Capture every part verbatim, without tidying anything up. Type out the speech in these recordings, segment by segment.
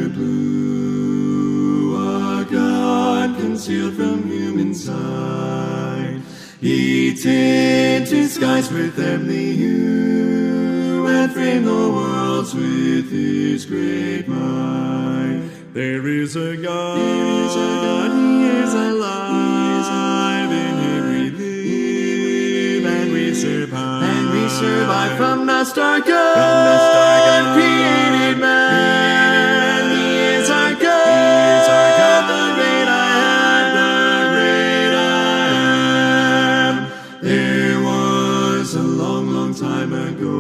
blue, our God concealed from human sight. He tinted skies with heavenly hue and framed the worlds with his great might. There is a God, there is a God, he is alive, in him we live and we survive. And we survive from the start God, from the start God created man. He is our God, he is our God, the great I am, the great I am. There was a long, long time ago,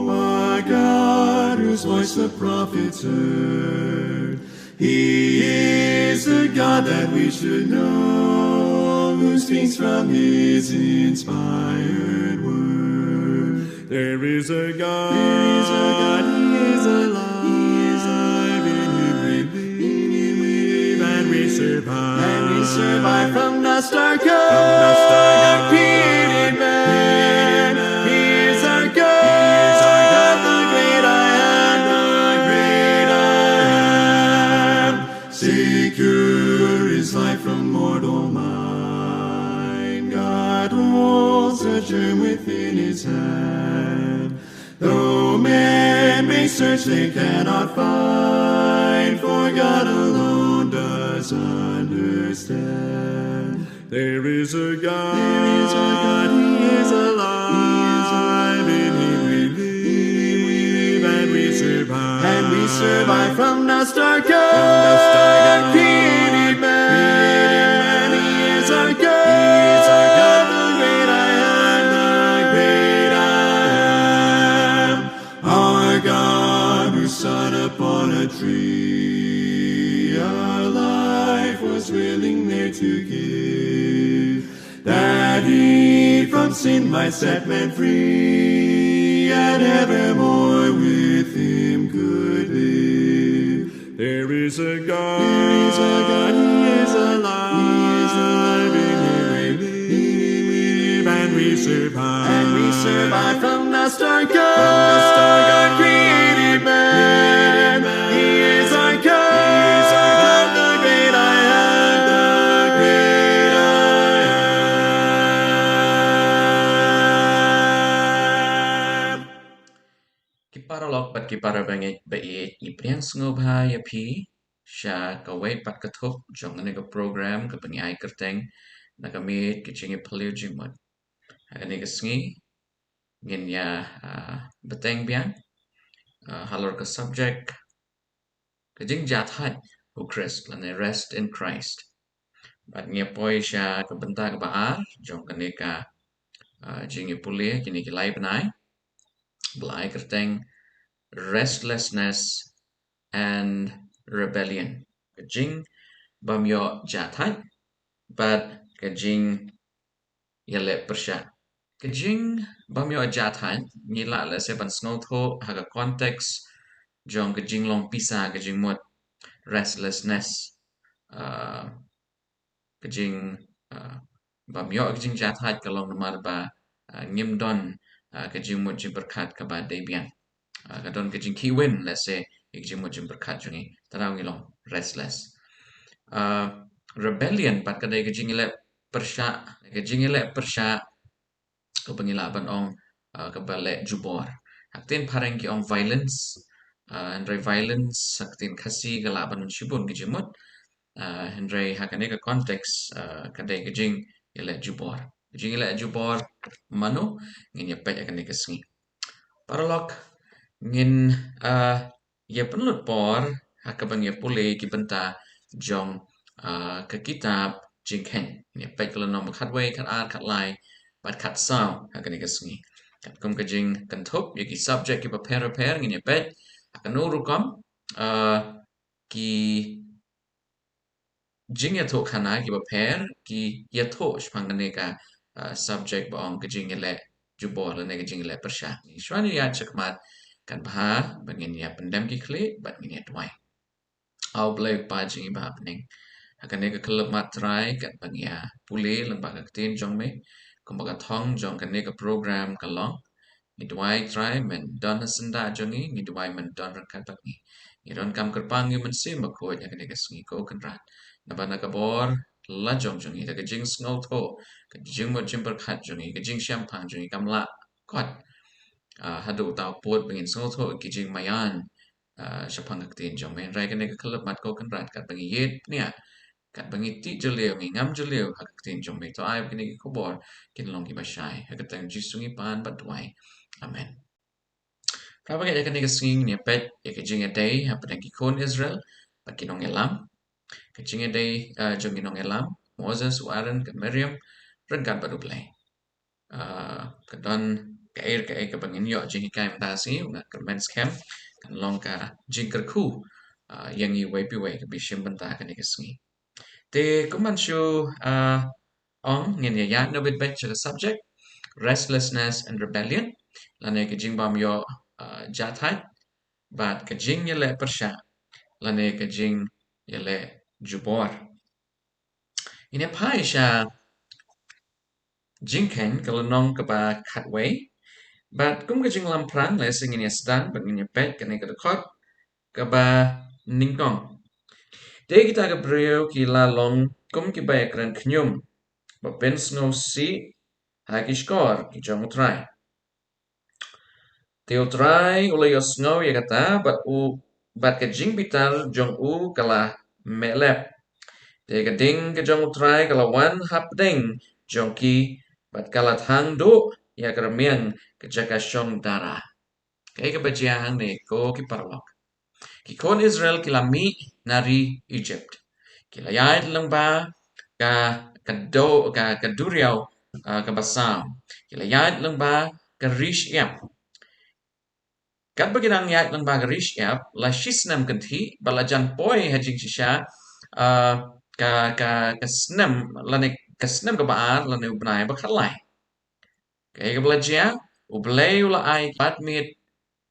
a God whose voice the prophets heard. He is the God that we should know, who speaks from his inspired word. There is a God, there is a God, he is alive, he is alive, in him we live, in him we live and we survive. And we survive from the start God, from the start God created man. He is our God, he is our God, the great I am, the great I am. Secure is life from mortal mind. God holds a germ within his hand. Though men may search, they cannot find, for God alone does understand. There is a God, there is a God, he is alive, in him we live, in him we live and we survive. And we survive from the start God, from the start God created man. Created man. He is our God, he is our God, the great I am, the great I am. Our God, who sat upon a tree, our life was willing there to give, that he from sin might set men free, and evermore with him could live. There is a God, there is a God, he is alive, he is alive, in him we live, in him we live and we survive. And we survive from the start God, from the start God created man. He is our God, he is our God, the great I am, the great I am. Ki paralok bad ki para bangeit ba ïeit, ngi pdiang sngewbha ïa phi sha kawei pat ka thup jong kane ka program kaba ngi ai kyrteng Na ka miej ka jingïaphylliew jingmut. Ha kane ka sngi ngin ïa, ah, bteng biang, ah, halor ka subject ka jingjahthait u Khrist lane rest in Christ. Bad ngi ïa poi sha ka bynta kaba ar jong kane ka, ah, jingïapule kine ki lai bnai ba la ai kyrteng Restlessness and Rebellion. Ka jingbymïoh jahthait bad ka jingïaleh pyrshah. Ka jingbymïoh jahthait ngi lah lehse ban sngewthuh ha ka context jong ka jinglong pisa ka jingmut, restlessness. Ah, ka jing, ah, bymïoh ka jingjahthait ka long namar ba, ah, ngim don, ah, ka jingmut jingpyrkhat kaba dei biang. Ah, ka don ka jingkhih win lehse ïa ka jingmut jingpyrkhat jong ngi. Te ngi long restless. Ah, rebellion pat ka dei ka jingïaleh pyrshah, ka jingïaleh pyrshah kaba ngi lah ban ong, ah, kaba leh jubor. Ha ka ktien phareng ki ong violence, ah, hynrei violence ha ka ktien Khasi ka lah ban ong shibun ki jingmut. Ah, hynrei ha kane ka context, ah, ka dei ka jingïaleh jubor. Ka jingïaleh jubor mano, ngin ïa peit ha kane ka sngi. Paralok, ngin, ah, ïa pynlut por ha kaba ngi ïa pule ki bynta jong, ah, ka kitab Jingkheiñ. Ngin ïa peit ka lynnong ba khatwei, khatar, khatlai bad khatsaw ha kane ka sngi. Katkum ka jingkynthup ïa ki subject kiba pher bapher, ngin ïa peit ha kano rukom, ah, ki jingïathuhkhana kiba pher ki ïathuh shaphang kane ka, ah, subject ba ong ka jingïaleh jubor lane ka jingïaleh pyrshah. Shuwa ngin ïaid shakhmat, kan bha ba ngin ïa pyndem ki khlieh bad ngin ïa duwai. A U Blei Kpa jong ngi ba ha bneng, ha kane ka khyllipmat Trai, katba ngi ïa pule lyngba ka ktien jong me, kumba ka thong jong kane ka program ka long, ngi duwai Trai men don ha syndah jong ngi, ngi duwai men don ryngkat bad ngi. Ngi donkam kyrpang ïa u Mynsiem Bakhuid ha kane ka sngi, ko Kynrad. Naba na ka bor lajong jong ngi, da ka jingsngewthuh, ka jingmut jingpyrkhat jong ngi, ka jingshemphang jong ngi kam lah kot, ah, haduh uta u pud ba ngin sngewthuh ki jingmaïan, ah, shaphang ka ktien jong me. Hynrei kane ka khyllipmat, ko Kynrad, katba ngi ïit bniah, katba ngi tih jylliew, ngi ngam jylliew ha ka ktien jong me, to ai ba kine ki khubor kin long kiba shai. Ha ka kyrteng Jisu ngi pan bad duwai. Amen. Para bangeit, ha kane ka sngi ngin ïa peit ïa ka jingïadei hapdeng ki khun Israel bad ki nongïalam. Ka jingïadei, ah, jong ki nongïalam, Moses, u Aaron, ka Miriam, ryngkat bad U Blei. Ah, ka don kaei kaei kaba ngin ïoh jinghikai mynta ka sngi, nga kyrmen skhem kan long ka jingkyrkhu, ah, ïa ngi iwei pa iwei kiba shim bynta ha kane ka sngi. Te kumba shu, ah, ong, ngin ïa ïaid noh beit beit sha ka subject, restlessness and rebellion, lane ka jingbym ïoh, ah, jahthait bad ka jingïaleh pyrshah lane ka jingïaleh jubor. Ngin ïa phai sha Jingkheiñ, ka lynnong kaba khatwei. Bad kum ka jinglamphrang, lehse ngin ïa sdang bad ngin ïa peit kane ka dkhot kaba nyngkong. Te kita ki briew ki la long kum kiba ïakren khñium, ba pynsngewsih ha ki shkor ki jong U Trai. Te U Trai u la ïohsngew ïa kata, bad u, bad ka jingbitar jong u ka la meh lep. Te ka ding ka jong U Trai ka la wan hapdeng jong ki, bad ka la thang duh ïa ka rmiang ka jaka shong dara. Kaei kaba jia hangne, ko ki paralok? Ki khun Israel ki la mih na ri Egypt. Ki la ïaid lyngba ka, ka do, ka, ka duriaw, ah, kaba saw. Ki la ïaid lyngba ka ri shyiap. Katba ki dang ïaid lyngba ka ri shyiap, la shi snem kynthih, bad la jan poi ha jingshisha, ah, ka, ka, ka snem, lane ka snem kaba ar, lane u bnai ba khatlai. Kaei kaba la jia? U Blei u la ai bad miet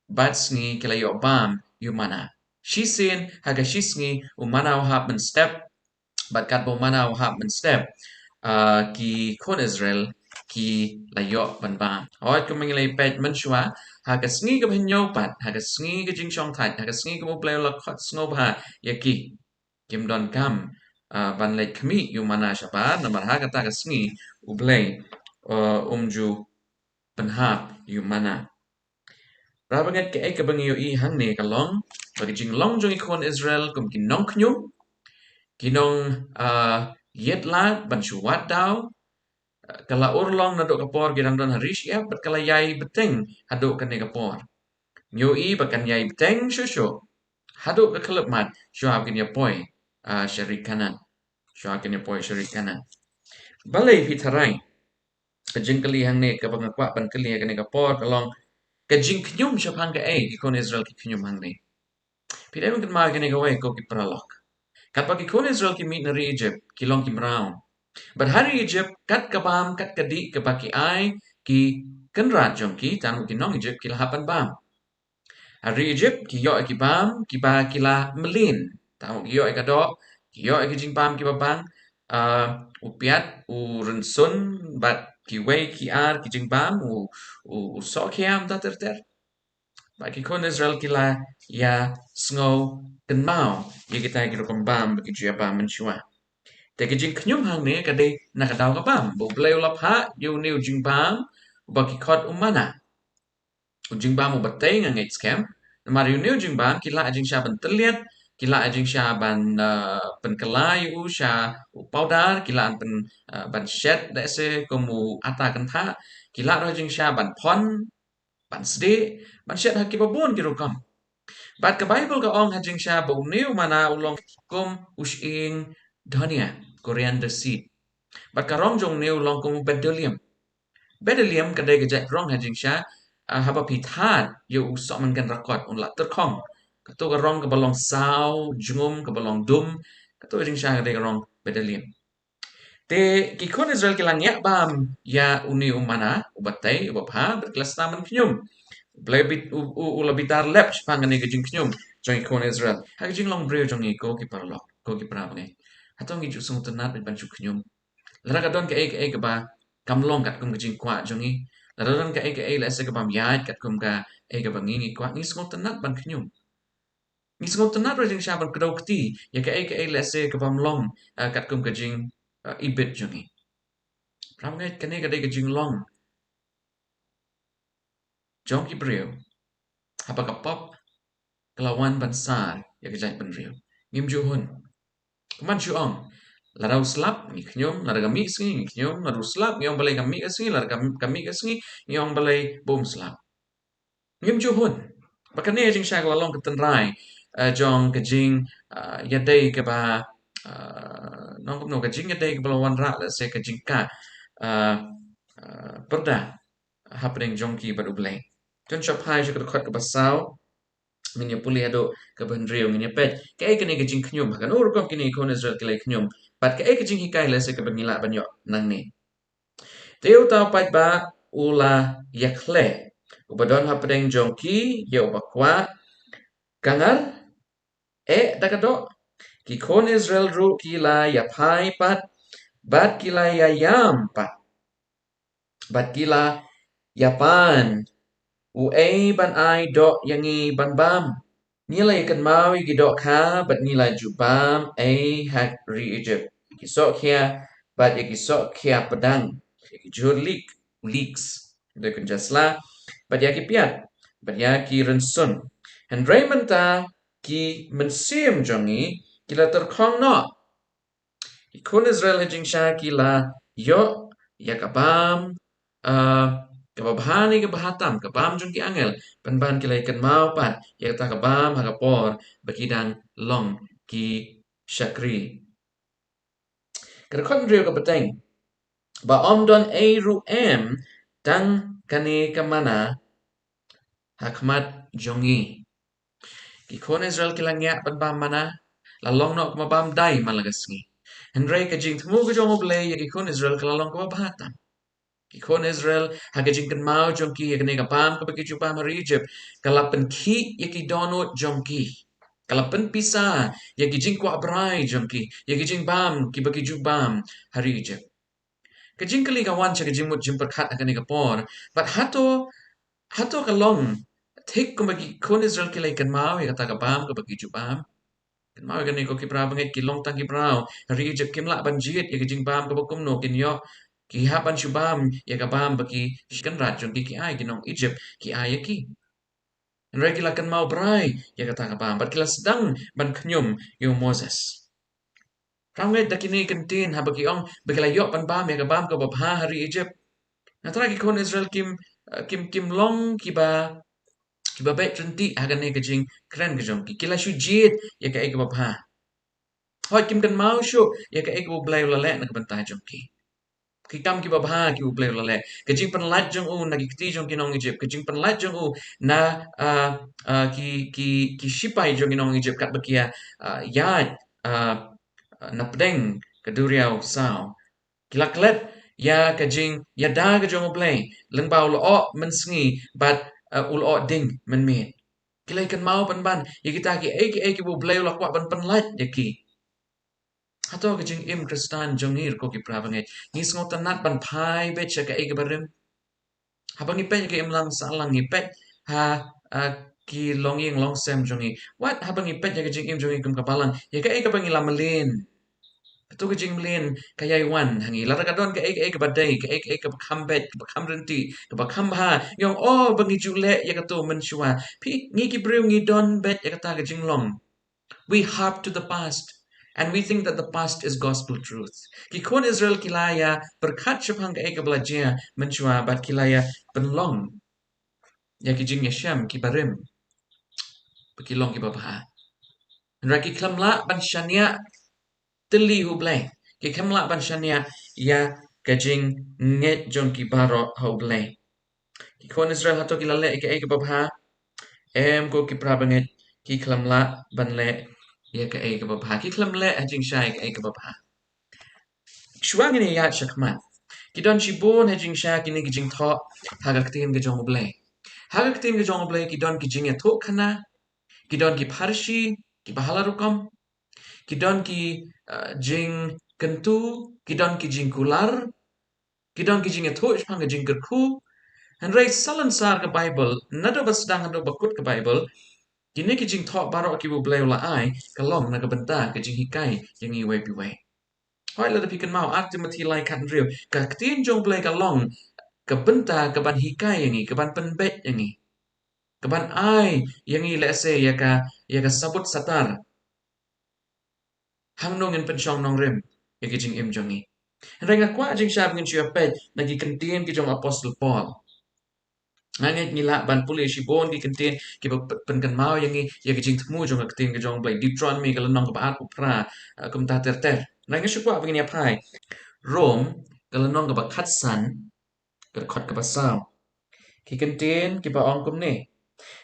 bad sngi ki la ïoh bam ïa u mana. Shisien ha ka shi sngi u mana u hap mynstep, bad katba u mana u hap mynstep, ah, ki khun Israel ki la ïoh ban bam. Hooid, kumba ngi la peit mynshuwa, ha ka sngi kaba hynñiew pat, ha ka sngi ka jingshongthait, ha ka sngi kaba U Blei u la khot sngewbha ïa ki, kim donkam, ah, ban leit khmih ïa u mana shabar, namar ha kata ka sngi U Blei, ah, um ju pynhap ïa u mana. Para bangeit, kaei kaba ngi ïohi hangne ka long ba ka jinglong jong ki khun Israel kum ki nongkhñium, ki nong, ah, ïeit lad ban shu wad daw, ah, ka la urlong naduh ka por ki dang don ha ri shyiap, bad ka la ïai bteng haduh kane ka por. Ngi ïohi ba kan ïai bteng shuh shuh haduh ka khyllipmat shuwa ba kin ïa poi, ah, sha ri Kanaan. Shuwa ba kin ïa poi sha ri Kanaan. Balei phi tharai? Ka jingkylli hangne kaba nga kwah ban kylli ha kane ka por ka long, ka jingkhñium shaphang kaei ki khun Israel ki khñium hangne? Phi dei ban kynmaw ïa kane kawei, ko ki paralok. Katba ki khun Israel ki mih na ri Egypt, ki long ki mraw. Bad ha ri Egypt, kat ka bam, kat ka dih kaba ki ai ki kynrad jong ki, tang ki nong Egypt ki la hap ban bam. Ha ri Egypt ki ïoh ïa ki bam kiba ki la mlien. Tang ki ïoh ïa ka doh, ki ïoh ïa ki jingbam kiba bang, ah, u piat, u rynsun, bad kiwei ki ar ki jingbam, u, u, u sohkhiah, ter ter. Bad ki khun Israel ki la ïa sngew kynmaw ïa kita ki rukom bam ba ki ju ïa bam mynshuwa. Te ka jingkhñium hangne ka dei na ka daw ka bam ba U Blei u la phah ïa une u jingbam uba ki khot u mana. U jingbam uba tei, nga ngeit skhem. Namar ïa une u jingbam ki lah jingshisha ban tylliat, ki lah jingshisha ban, eh, pynkylla ïa u sha u pawdar, ki lah pyn, eh, ban shet lehse kum u ata kynthah, ki lah ruh jingshisha ban phon, ban sdieh, ban shet ha kiba bun ki rukom. Bad ka Baibl ka ong ha jingshisha ba une u mana u long kum u shyieng dhania, coriander seed. Bad ka rong jong une u long kum u bdellium. Bdellium ka dei ka jait rong ha jingshisha, ah, haba phi thad ïa u sohmynken rakot un la tyrkhong. Kato ka rong kaba long saw, jngum, kaba long dum, kato jingshisha ka dei ka rong bdellium. Te ki khun Israel ki la ngiah bam ïa une u mana uba tei, uba bha, bad ki la sdang ban khñium. U Blei bit-, u, u, u la bitar lep shaphang kane ka jingkhñium jong ki khun Israel. Ha ka jinglong briew jong ngi, ko ki paralok, ko ki para bangeit, hato ngi ju sngewtynnat ban shu khñium? Lada ka don kaei kaei kaba kam long katkum ka jingkwah jong ngi, lada don kaei kaei lehse ka bym ïaid katkum kaei kaba ngi ngi kwah, ngi sngewtynnat ban khñium? Ngi sngewtynnat ruh jingshisha ban kdew kti ïa kaei kaei lehse ka bym long, eh, katkum ka jing, eh, ibit jong ngi. Para bangeit, kane ka dei ka jinglong jong ki briew haba ka pop ka la wan ban sar ïa ka jaitbynriew. Ngim ju hun. Kumban shu ong, lada u slap ngi khñium, lada ka mih ka sngi ngi khñium, lada u slap ngi ong balei ka mih ka sngi, lada ka, ka mih ka sngi ngi ong balei bym slap. Ngim ju hun. Ba kane jingshisha ka la long ka tynrai, eh, jong ka jing, eh, ïadei kaba, eh, nongkumno, ka jingïadei kaba la wanrah lehse ka jingkah, eh, eh, pyrda hapdeng jong ki bad U Blei. To ngin sa phai sha ka dkhot kaba saw, ngin ïa pule haduh kaba hynriew, ngin ïa peit kaei kane ka jingkhñium. Ha kano rukom kine ki khun Israel ki la ïa khñium, bad kaei ka jinghikai lehse kaba ngi lah ban ïoh nangne. Te uta u paidbah u la ïakhleh, uba don hapdeng jong ki ïa uba kwah kangar, eh, da ka doh. Ki khun Israel ruh ki la ïa phai pat, bad ki la ïa ïam pat, bad ki la ïa pan, uei ban ai doh ïa ngi ban bam? Ngi la ïa kynmaw ïa ki dohkha bad ngi la ju bam ei ha ri Egypt, ïa ki sohkhia bad ïa ki sohkhia pdang, ïa ki jhur leek, leeks, da kynja sla, bad ïa ki piat bad ïa ki rynsun. Hynrei mynta ki mynsiem jong ngi ki la tyrkhong noh. Ki khun Israel ha jingshisha ki la ïoh ïa ka bam, ah, kaba bha ne kaba bha tam, ka bam jong ki angel, pynban ki la ïa kynmaw pat ïa kata ka bam ha ka por ba ki dang long ki shakri. Ka dkhot hynriew ka bteng, ba ym don ei ruh em tang kane ka manna ha khmat jong ngi. Ki khun Israel ki la ngiah ban bam manna, la long noh kaba bam dei man la ka sngi. Hynrei ka jingthmu ka jong U Blei ïa ki khun Israel ka la long kaba bha tam. Ki khun Israel ha ka jingkynmaw jong ki ïa kane ka bam kaba ki ju bam ha ri Egypt, ka la pynkhih ïa ki dohnud jong ki. Ka la pynpisa ïa ki jingkwah brai jong ki, ïa ki jingbam kiba ki ju bam ha ri Egypt. Ka jingkylli ka wan sha ka jingmut jingpyrkhat ha kane ka por, bad hato, hato ka long thik kumba ki khun Israel ki la ïa kynmaw ïa kata ka bam kaba ki ju bam? Kynmaw ïa kane ko ki para bangeit, ki long tang ki briew ha ri Egypt, kim lah ban jied ïa ka jingbam kaba kumno kin ïoh. Ki hap ban shu bam ïa ka bam ba ki shi kynrad jong ki ki ai, ki nong Egypt ki ai ïa ki. Hynrei ki la kynmaw brai ïa kata ka bam bad ki la sdang ban khñium ïa u Moses. Para bangeit, da kine ki ktien haba ki ong ba ki la ïoh ban bam ïa ka bam kaba bha ha ri Egypt, nangta ki khun Israel kim, eh, kim, kim long kiba, kiba beit ryntih ha kane ka jingkren ka jong ki. Ki la shu jied ïa kaei kaba bha. Hooid, kim kynmaw shuh ïa kaei kaba U Blei u la leh na ka bynta jong ki. Ki kam kiba bha kiba U Blei u la leh. Ka jingpynlait jong u na ki kti jong ki nong Egypt, ka jingpynlait jong u na, ah, ah, ki, ki, ki shipai jong ki nong Egypt katba ki ïa, ah, ïaid, ah, na pdeng ka duriaw saw. Ki la klet ïa ka jingïada ka jong U Blei lyngba u lyoh mynsngi bad, eh, u lyoh ding mynmiet. Ki la ïa kynmaw pynban ïa kita kiei kiei kiba U Blei u la kwah ban pynlait ïa ki. Hato ka jingim Khristan jong ngi ko ki para bangeit, ngi sngewtynnat ban phai beit sha kaei kaba rim? Haba ngi peit ha ka imlang sahlang, ngi peit ha, ah, ki longïing longsem jong ngi, wat haba ngi peit ha ka jingim jong ngi kum ka balang, ïa kaei kaba ngi la mlien? Kato ka jingmlien ka ïai wan ha ngi lada ka don kaei kaei kaba dei, kaei kaei kaba kham beit, kaba kham ryntih, kaba kham bha, ngi ong, oh, ba ngi ju leh ïa kato mynshuwa. Phi, ngi ki briew ngi don beit ïa kata ka jinglong. We harp to the past and we think that the past is gospel truth. Ki khun Israel ki la ïa pyrkhat shaphang kaei kaba la jia mynshuwa bad ki la ïa pynlong ïa ki jingïashem kiba rim ba ki long kiba bha. Hynrei ki khlem lah ban shaniah tylli ha U Blei. Ki khlem lah ban shaniah ïa ka jingngeit jong ki baroh ha U Blei. Ki khun Israel hato ki la leh ïa kaei kaba bha? Em ko ki para bangeit, ki khlem lah ban leh ïa kaei kaba bha. Ki khlem leh ha jingshisha ïa kaei kaba bha. Shuwa ngin ïa ïaid shakhmat, ki don shibun ha jingshisha kine ki jingthoh ha ka ktien ka jong U Blei. Ha ka ktien ka jong U Blei ki don ki jingïathuhkhana, ki don ki pharshi kiba ha la rukom, ki don ki, uh, jingkyntu, ki don ki jingkular, ki don ki jingïathuh shaphang ka jingkyrkhu. Hynrei salonsar ka Baibl, naduh ba sdang haduh ba kut ka Baibl, Kine ki jingthoh baroh kiba U Blei u la ai, ka long na ka bynta ka jinghikai ïa ngi iwei pa iwei. Hooid, lada phi kynmaw, ar Timothi lai khathynriew, ka ktien jong U Blei ka long ka bynta kaban hikai ïa ngi, kaban pynbeit ïa ngi, kaban ai ïa ngi, lehse, ïa ka, ïa ka sabut satar. Hangno ngin pynshong nongrim ïa ki jingim jong ngi. Hynrei nga kwah jingshai ba ngin shu ïa peit na ki kyntien ki jong Apostol Paul. Nga ngeit ngi lah ban pule shibun ki kyntien kiba p-, pynkynmaw ïa ngi ïa ki jingthmu jong ka ktien ka jong U Blei. Deuteronomy ka lynnong kaba arphew phra, eh, kumta ter ter. Hynrei nga shu kwah ba ngin ïa phai Rom ka lynnong kaba khatsan, ka dkhot kaba saw. Ki kyntien kiba ong kumne: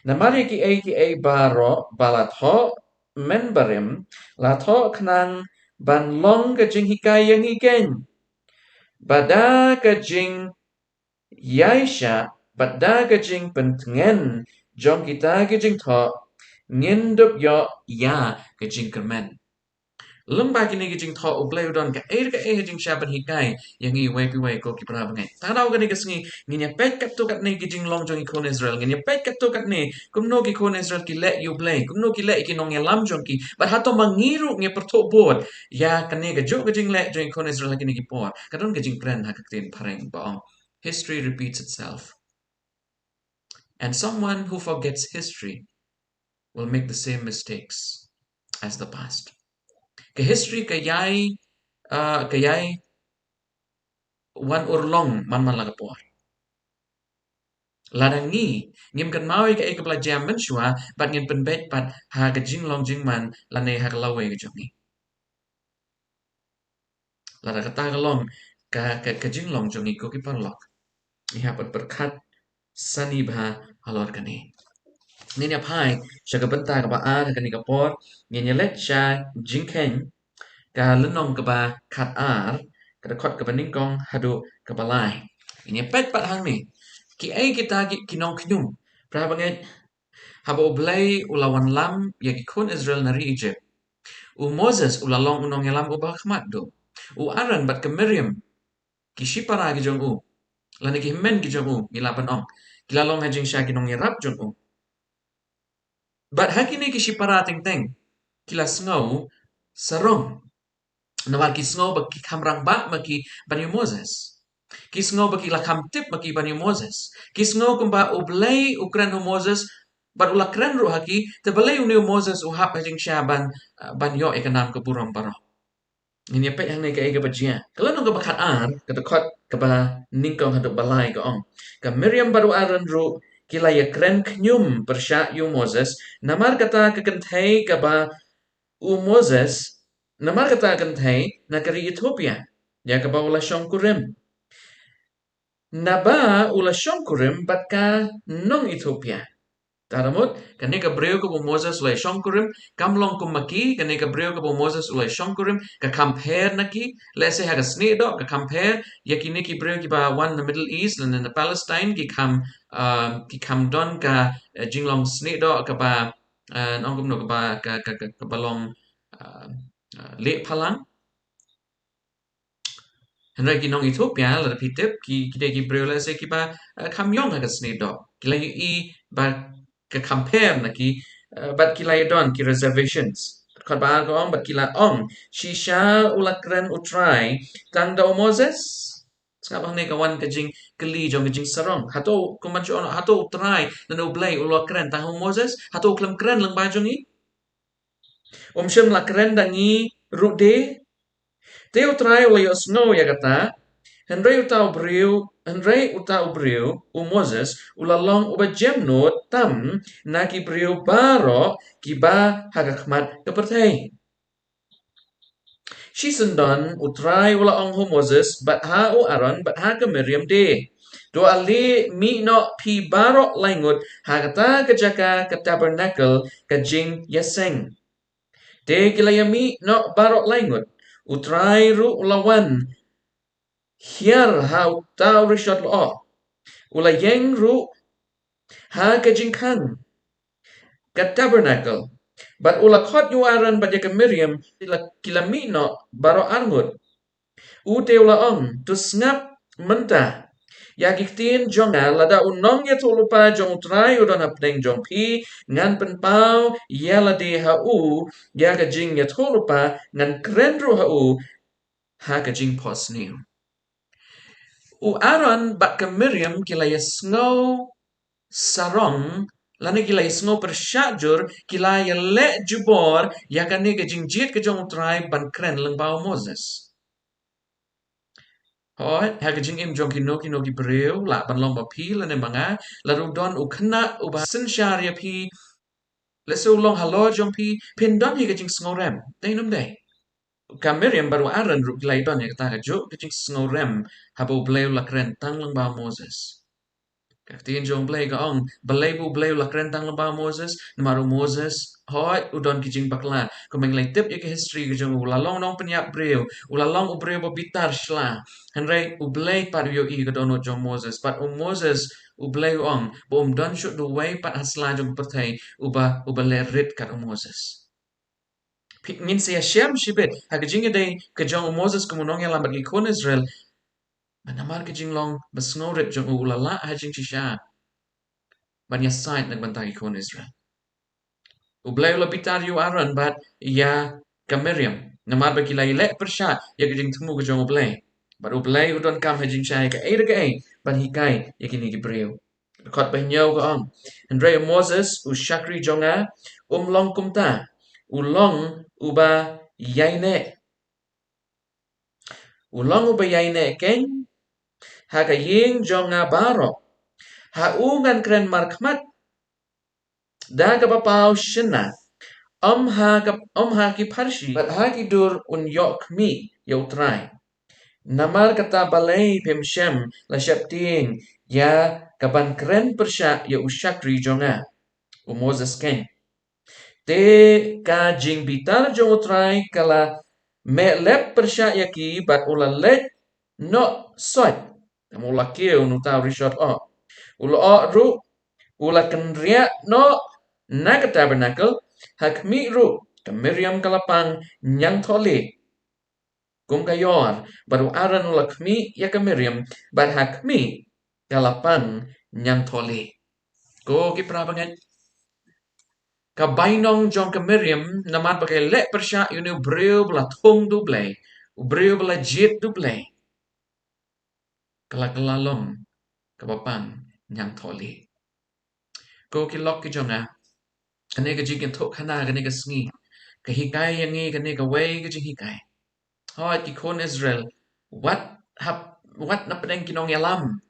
Namar ïa kiei kiei baroh ba la thoh mynbarim, la thoh khnang ban long ka jinghikai ïa ngi keiñ. Bad da ka jingïaishah bad da ka jingpyntngen jong kita ki jingthoh, ngin dup ïoh ïa ka jingkyrmen. Lyngba kine ki jingthoh, U Blei u don kaei kaei ha jingshai ban hikai ïa ngi iwei pa iwei, ko ki para bangeit. Tang ha kane ka sngi ngin ïa peit katto katne ki jinglong jong ki khun Israel, ngin ïa peit katto katne kumno ki khun Israel ki leh ïa U Blei, kumno ki leh ïa ki nongïalam jong ki. Bad hato ma ngi ruh ngi pyrthuh bud ïa kane kajuh ka jingleh jong ki khun Israel ha kine ki por? Ka don ka jingkren ha ka ktien phareng ba ong, "History repeats itself. And someone who forgets history will make the same mistakes as the past." Ka history ka ïai, uh, ka ïai wan urlong man man la ka por. Lada ngi ngim kynmaw ïa kaei kaba la jia mynshuwa, bad ngin pynbeit pat ha ka jinglong jingman lane ha ka lawei ka jong ngi. Lada kata ka long ka, ka, ka jinglong jong ngi, ko ki paralok, ngi hap ban pyrkhat sani bha halor kane. Ngin ïa phai sha ka bynta kaba ar ha kane ka por, ngin ïa leit sha Jingkheiñ ka lynnong kaba khatar, ka dkhot kaba nyngkong haduh kaba lai. Ngin ïa peit pat hangne kiei kita ki, ki nongkhñium. Para bangeit, haba U Blei u la wanlam ïa ki khun Israel na ri Egypt, u Moses u la long u nongïalam uba khmat duh. U Aaron bad ka Miriam, ki shipara ki jong u, lane ki hynmen ki jong u, ngi lah ban ong, ki la long ha jingshai ki nongïarap jong u. Bad ha kine ki shipara teng teng ki la sngew sarong. Namar ki sngew ba ki kham rangbah ma ki ban ïa u Moses. Ki sngew ba ki la kham tip ma ki ban ïa u Moses. Ki sngew kumba U Blei u kren ha u Moses, bad u la kren ruh ha ki, te balei une u Moses u hap ha jingshai ban, eh, ban ïoh ïa ka nam ka burom baroh. Ngin ïa peit hangne kaei kaba jia. Ka lynnong kaba khatar, ka dkhot kaba nyngkong haduh ba lai ka ong: Ka Miriam bad u Aaron ruh ki la ïa kren khñium pyrshah ïa u Moses, namar kata ka kynthei kaba u Moses, namar kata ka kynthei na ka ri Ethiopia, ïa kaba u la shongkurim. Naba u la shongkurim bad ka nong Ethiopia. Te da mut, kane ka briew kaba u Moses u la shongkurim kam long kum ma ki, kane ka briew kaba u Moses u la shongkurim ka kham pher na ki, lehse ha ka snieh doh ka kham pher, ïa kine ki briew kiba wan na Middle East, lane na Palestine, ki kham, ah, ki kham don ka, eh, jinglong snieh doh kaba, eh, nong kumno, kaba, ka, ka, ka, kaba long, ah, ah, lieh phalang. Hynrei ki nong Ethiopia, lada phi tip, ki, ki dei ki briew lehse kiba, eh, kham ïong ha ka snieh doh. Ki la ïohi ba ka kham pher na ki, eh, bad ki la ïa don ki reservations. Dkhot ba ar ka ong, bad ki la ong, shisha u la kren U Trai tang da u Moses? Sngap hangne ka wan ka jingkylli jong ka jingsarong. Hato, kumban shu ong, hato U Trai lane U Blei u la kren tang ha u Moses? Hato u khlem kren lyngba jong ngi? Um shym la kren da ngi ruh de? Te U Trai u la ïohsngew ïa kata, hynrei uta u briew, hynrei uta u briew, u Moses, u la long uba jemnud tam na ki briew baroh kiba ha ka khmat ka pyrthei. Shisyndon U Trai u la ong ha u Moses bad ha u Aaron bad ha ka Miriam de, to ale mih noh phi baroh lai ngut ha kata ka jaka ka tabernacle ka jingïaseng. Te ki la ïa mih noh baroh lai ngut. U Trai ruh u la wan hiar ha uta u rishot lyoh. U la ïeng ruh ha ka jingkhang ka tabernacle. Bad u la khot ïa u Aaron bad ïa ka Miriam, ki la, ki la mih noh baroh ar ngut. U te u la ong, to sngap mynta, Ïa ki ktien jong nga, lada u nongïathuhlypa jong U Trai u don hapdeng jong phi, ngan pynpaw ïa lade ha u ïa ka jingïathuhlypa, ngan kren ruh ha u ha ka jingphohsniew. U Aaron bad ka Miriam ki la ïasngew sarong, lane ki la ïasngew pyrshah jur, ki la ïaleh jubor ïa kane ka jingjied ka jong U Trai ban kren lyngba u Moses. Hooid, ha ka jingim jong kino kino ki briew, lah ban long ba phi lane ma nga, lada u don u khynnah uba synshar ïa phi, lehse u long halor jong phi, phin don hi ka jingsngewrem. Dei ne ym dei? Ka Miriam bad u Aaron ruh ki la ïadon ïa kata kajuh ka jingsngewrem haba U Blei u la kren tang lyngba u Moses. Ka ktien jong U Blei ka ong, balei ba U Blei u la kren tang lyngba u Moses? Namar u Moses, hooid, u don ki jingbakla. Kumba ngi la tip ïa ka history ka jong u, u la long u nongpynïap briew, u la long u briew ba bitar shla. Hynrei U Blei pat u ïohi ïa ka dohnud jong u Moses. Bad u Moses, U Blei u ong ba um don shuh da uwei pat ha sla jong ka pyrthei uba, uba leh rit kat u Moses. Phi, ngin sa ïashem shibit ha ka jingïadei ka jong u Moses kum u nongïalam bad ki khun Israel. Ba namar ka jinglong ba sngewrit jong u, u la lah ha jingshisha ban ïasaid na ka bynta ki khun Israel. U Blei u la bitar ïa u Aaron bad ïa ka Miriam namar ba ki la ïaleh pyrshah ïa ka jingthmu ka jong U Blei. Bad U Blei u donkam ha jingshisha ïa kaei re kaei ban hikai ïa kine ki briew. Dkhot ba hynñiew ka ong, hynrei u Moses u shakri jong nga um long kumta, u long uba ïaineh. U long uba ïaineh keiñ ha ka ïing jong nga baroh. Ha u ngan kren markhmat da kaba paw shynna, ym ha ka, ym ha ki pharshi bad ha ki dur un ïoh khmih ïa U Trai. Namar kata balei phim shem la sheptieng ïa kaban kren pyrshah ïa u shakri jong nga u Moses keiñ? Te ka jingbitar jong U Trai ka la meh lep pyrshah ïa ki bad u la leit noh soit. Te u la kiew na uta u rishot oh. U la oh ruh, u la kynriah noh na ka tabernacle, ha khmih ruh ka Miriam ka la pang ñiangthohlieh kum ka ïor, bad u Aaron u la khmih ïa ka Miriam, bad ha khmih ka la pang ñiangthohlieh. Ko ki para bangeit, ka bainong jong ka Miriam namar ba ka leh pyrshah ïa une u briew ba la thung da U Blei, u briew ba la jied da U Blei, ka la, ka la long kaba pang ñiangthohlieh. Ko ki lok ki jong nga, kane ka jingïathuhkhana kane ka sngi ka hikai ïa ngi kane kawei ka jinghikai. Hooid, ki khun Israel, wat hap, wat na pdeng ki nongïalam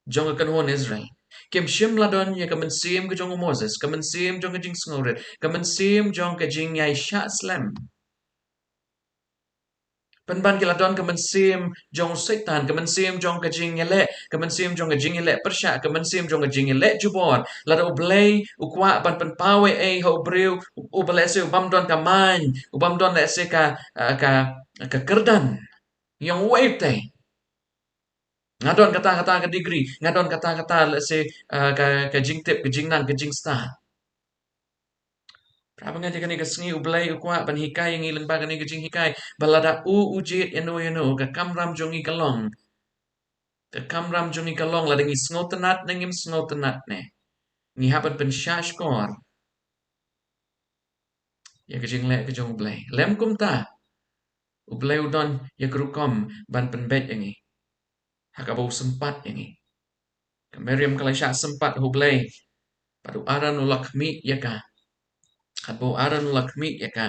jong ka kynhun Israel, kim shym la don ïa ka mynsiem ka jong u Moses, ka mynsiem jong ka jingsngewrit, ka mynsiem jong ka jingïaishah slem. Pynban ki la don ka mynsiem jong u Soitan, ka mynsiem jong ka jingïaleh, ka mynsiem jong ka jingïaleh pyrshah, ka mynsiem jong ka jingïaleh jubor. Lada U Blei u kwah ban pynpaw ei ei ha u briew, u, uba lehse u bym don ka mind, u bym don lehse ka, ah, ka, ka kyrdan, ïong uei te. Nga don kata kata ka degree, nga don kata kata lehse, ah, ka, ka jingtip, ka jingnang, ka jingstad. Para bangeit, ïa kane ka sngi U Blei u kwah ban hikai ïa ngi lyngba kane ka jinghikai ba lada u u jied ïano ïano, ka kamram jong ngi ka long, ka kamram jong ngi ka long, lada ngi sngewtynnat ne ngim sngewtynnat ne, ngi hap ban pynshah shkor ïa ka jingleh ka jong U Blei. Lym kumta, U Blei u don ïa ka rukom ban pynbeit ïa ngi ha kaba u sympat ïa ngi. Ka Miriam ka la shah sympat ha U Blei, bad u Aaron u la khmih ïa ka. Katba u Aaron u la khmih ïa ka,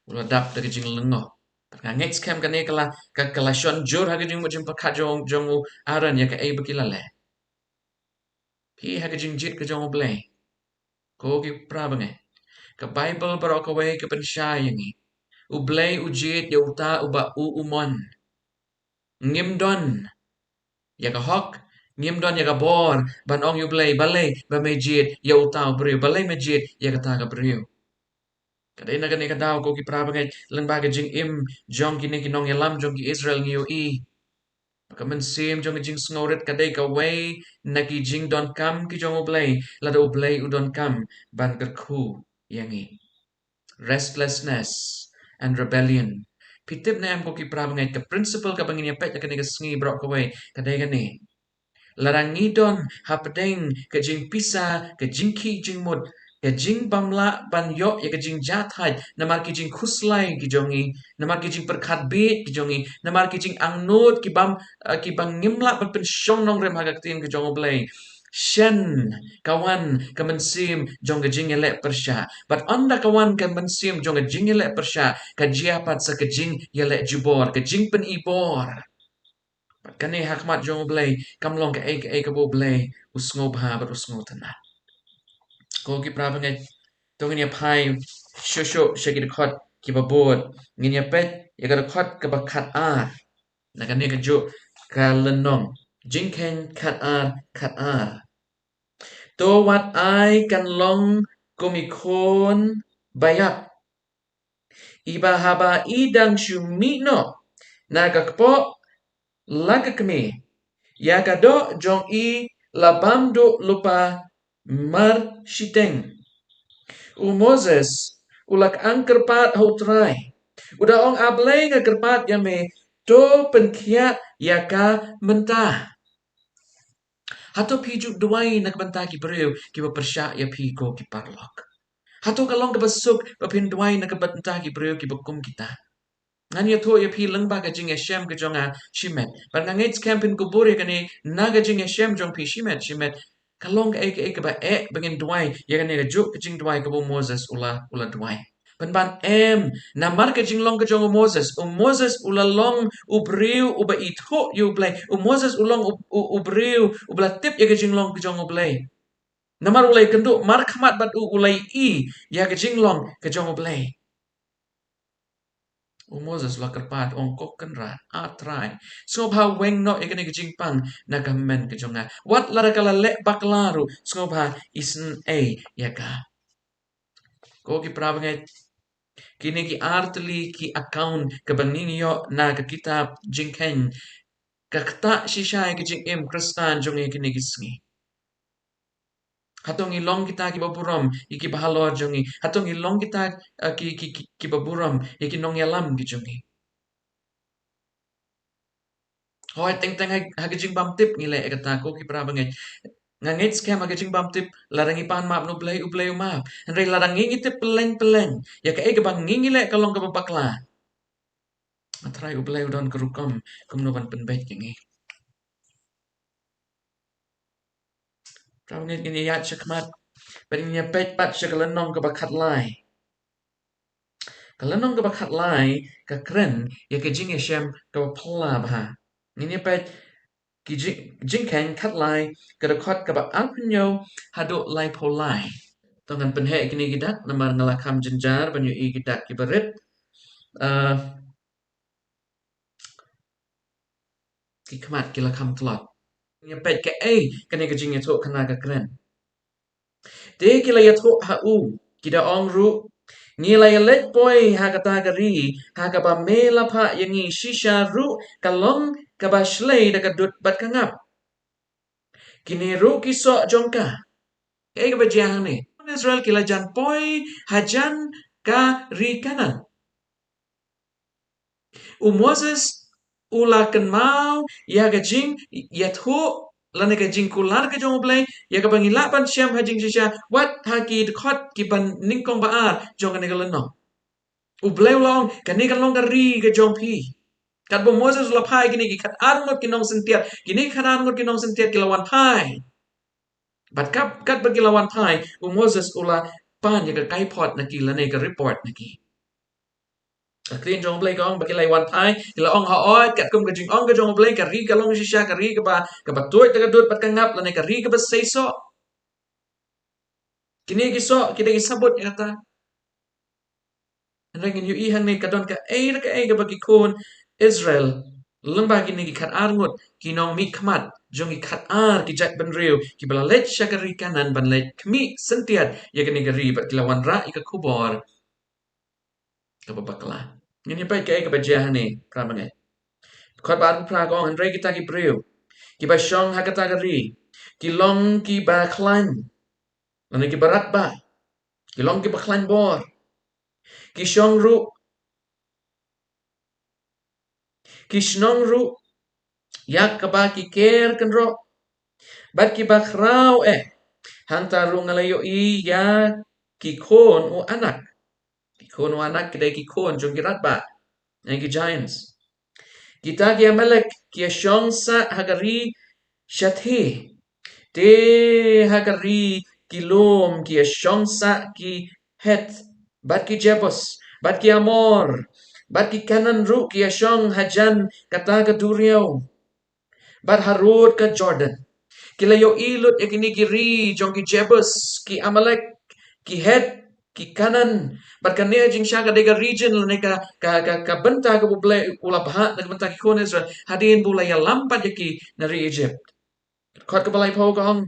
u la dap da ka jinglyngngoh. Bad nga ngeit skhem kane ka la, ka, ka la shon jur ha ka jingmut jingpyrkhat jong, jong u Aaron ïa kaei ba ki la leh. Phi, ha ka jingjied ka jong U Blei, ko ki para bangeit, ka Baibl baroh kawei ka pynshai ïa ngi, U Blei u jied ïa uta uba u u mon. Ngim don ïa ka hok, ngim don ïa ka bor ban ong ïa U Blei, balei ba me jied ïa uta u briew, balei me jied ïa kata ka briew. Ka dei na kane ka daw, ko ki para bangeit, lyngba ka jingim jong kine ki nongïalam jong ki Israel ngi ïohi ba ka mynsiem jong ka jingsngewrit ka dei kawei na ki jingdonkam ki jong U Blei, lada U Blei u donkam ban kyrkhu ïa ngi. Restlessness and rebellion. Phi tip ne em, ko ki para bangeit, ka principle kaba ngin ïa peit ha kane ka sngi baroh kawei ka dei kane. Lada ngi don hapdeng ka jingpisa, ka jingkhih jingmut, ka jingbym lah ban ïoh ïa ka jingjahthait namar ki jingkhuslai ki jong ngi, namar ki jingpyrkhat bieit ki jong ngi, namar ki jingangnud ki bym, eh, ki bym ngim lah ban pynshong nongrim ha ka ktien ka jong U Blei. Shen ka wan ka mynsiem jong ka jingïaleh pyrshah. Bad ynda ka wan ka mynsiem jong ka jingïaleh pyrshah, ka jia pat sa ka jingïaleh jubor, ka jingpynibor. Bad kane ha khmat jong U Blei kam long kaei kaei kaba U Blei u sngewbha bad u sngewtynnat. Ko ki para bangeit, to ngin ïa phai shuh shuh sha ki dkhot kiba bud. Ngin ïa peit ïa ka dkhot kaba khatar na kane kajuh ka lynnong. Jingkheiñ khatar, khatar. To wat ai kan long kum i khun ba ïap, iba haba i dang shu mih noh na ka kpoh la ka kmie, ïa ka doh jong i la bam duh lypa mar shiteng. U Moses u la khang kyrpad ha U Trai, u da ong, A Blei, nga kyrpad ïa me, to pynkhiah ïa ka mynta. Hato phi ju duwai na ka bynta ki briew kiba pyrshah ïa phi, ko ki paralok? Hato ka long kaba suk ba phin duwai na ka bynta ki briew kiba kum kita? Ngan ïathuh ïa phi lyngba ka jingïashem ka jong nga shimet. Bad nga ngeit skhem phin kubur ïa kane na ka jingïashem jong phi shimet shimet. Ka long kaei kaei kaba eh ba ngin duwai ïa kane kajuh ka jingduwai kaba u Moses u la, u la duwai. Pynban em, namar ka jinglong ka jong u Moses, u Moses u la long u briew uba ithuh ïa U Blei. U Moses u long u, u, u briew uba la tip ïa ka jinglong ka jong U Blei. Namar u la ïakynduh markhmat bad u, u la ïohi ïa ka jinglong ka jong U Blei. U Moses u la kyrpad, ong, Ko Kynrad, A Trai, sngewbha weng noh ïa kane ka jingpang na ka hynmen ka jong nga. Wat lada ka la leh bakla ruh, sngewbha isynei ïa ka. Ko ki para bangeit, kine ki artylli ki account kaba ngin ïoh na ka kitab Jingkheiñ ka ktah shisha ïa ka jingim Khristan jong ngi kine ki sngi. Hato ngi long kita kiba burom ïa kiba halor jong ngi? Hato ngi long kita, eh, ki, ki, ki, kiba burom ïa ki nongïalam ki jong ngi? Hooid, teng teng ha, ha ka jingbymtip ngi leh ïa kata, ko ki para bangeit. Nga ngeit skhem ha ka jingbymtip lada ngi pan map na U Blei, U Blei u map. Hynrei lada ngi ngi tip pylleng pylleng ïa kaei kaba ngi ngi leh ka long kaba bakla, A Trai U Blei u don ka rukom kumno ban pynbeit ïa ngi. Para bangeit, ngin ïa ïaid shakhmat bad ngin ïa peit pat sha ka lynnong kaba khatlai. Ka lynnong kaba khatlai ka kren ïa ka jingïashem kaba phylla bha. Ngin ïa peit ki jing, Jingkheiñ khatlai, ka dkhot kaba arphew hynñiew haduh laiphew lai. To ngan pynheh kine ki dak namar nga la kham jynjar ban ïohi ki dak kiba rit. Ah, ki khmat ki la kham tlot. Ngi peit kaei kane ka jingïathuhkhana ka kren. Te ki la ïathuh ha u, ki da ong ruh, Ngi la ïaleit poi ha kata ka ri ha kaba me la phah ïa ngi, shisha ruh ka long kaba shlei da ka dud bad ka ngap. Kine ruh ki soh jong ka. Kaei kaba jia hangne? Israel ki la jan poi hajan ka ri Kanaan. U Moses u la kynmaw ïa ka jingïathuh lane ka jingkular ka jong U Blei, ïa kaba ngi lah ban shem ha jingshisha, wat ha ki dkhot kiba nyngkong ba ar jong kane ka lynnong. U Blei u la ong, kane ka long ka ri ka jong phi. Katba u Moses u la phah ïa kine ki khatar ngut ki nongsyntiat, kine ki khatar ngut ki nongsyntiat ki la wan phai. Bad kat, katba ki la wan phai, u Moses u la pan ïa ka kaiphod na ki lane ka report na ki. Ka ktien jong U Blei ka ong ba ki la wan phai, ki la ong, hooid, katkum ka jingong ka jong U Blei, ka ri ka long shisha ka ri kaba, kaba tuid da ka dud bad ka ngap, lane ka ri kaba seisoh. Kine ki soh ki dei ki sabut ïa kata. Hynrei ngin ïohi hangne ka don kaei re kaei kaba ki khun Israel lyngba kine ki khatar ngut ki nongmihkhmat jong ki khatar ki jaitbynriew kiba la leit sha ka ri Kanaan ban leit khmih syntiat ïa kane ka ri bad ki la wanrah ïa ka khubor kaba bakla. Ngin ïa peit kaei kaba jia hangne, para bangeit. Dkhot ba arphew phra ka ong, hynrei kita ki briew kiba shong ha kata ka ri ki long kiba khlaiñ lane kiba radbah, ki long kiba khlaiñ bor. Ki shong ruh, ki shnong ruh ïa kaba ki ker kynroh. bad kiba khraw eh. Hangta ruh nga la ïohi ïa ki khun u Anak. Ki khun u Anak ki dei ki khun jong ki radbah, eh, ki giants. Kita ki Amalek ki ïashong sah ha ka ri shathie. Te ha ka ri ki lum ki ïashong sah ki Heth, bad ki Jebus, bad ki Amor, bad ki Kanaan ruh ki ïashong hajan kata ka duriaw, bad harud ka Jordan. Ki la ïohi lut ïa kine ki ri jong ki Jebus, ki Amalek, ki Heth, ki Kanaan, bad kane jingshisha ka dei ka region lane ka, ka, ka, ka bynta kaba U Blei u la bhah na ka bynta ki khun Israel hadien ba u la ïalam pat ïa ki na ri Egypt. Dkhot kaba laiphew ka ong,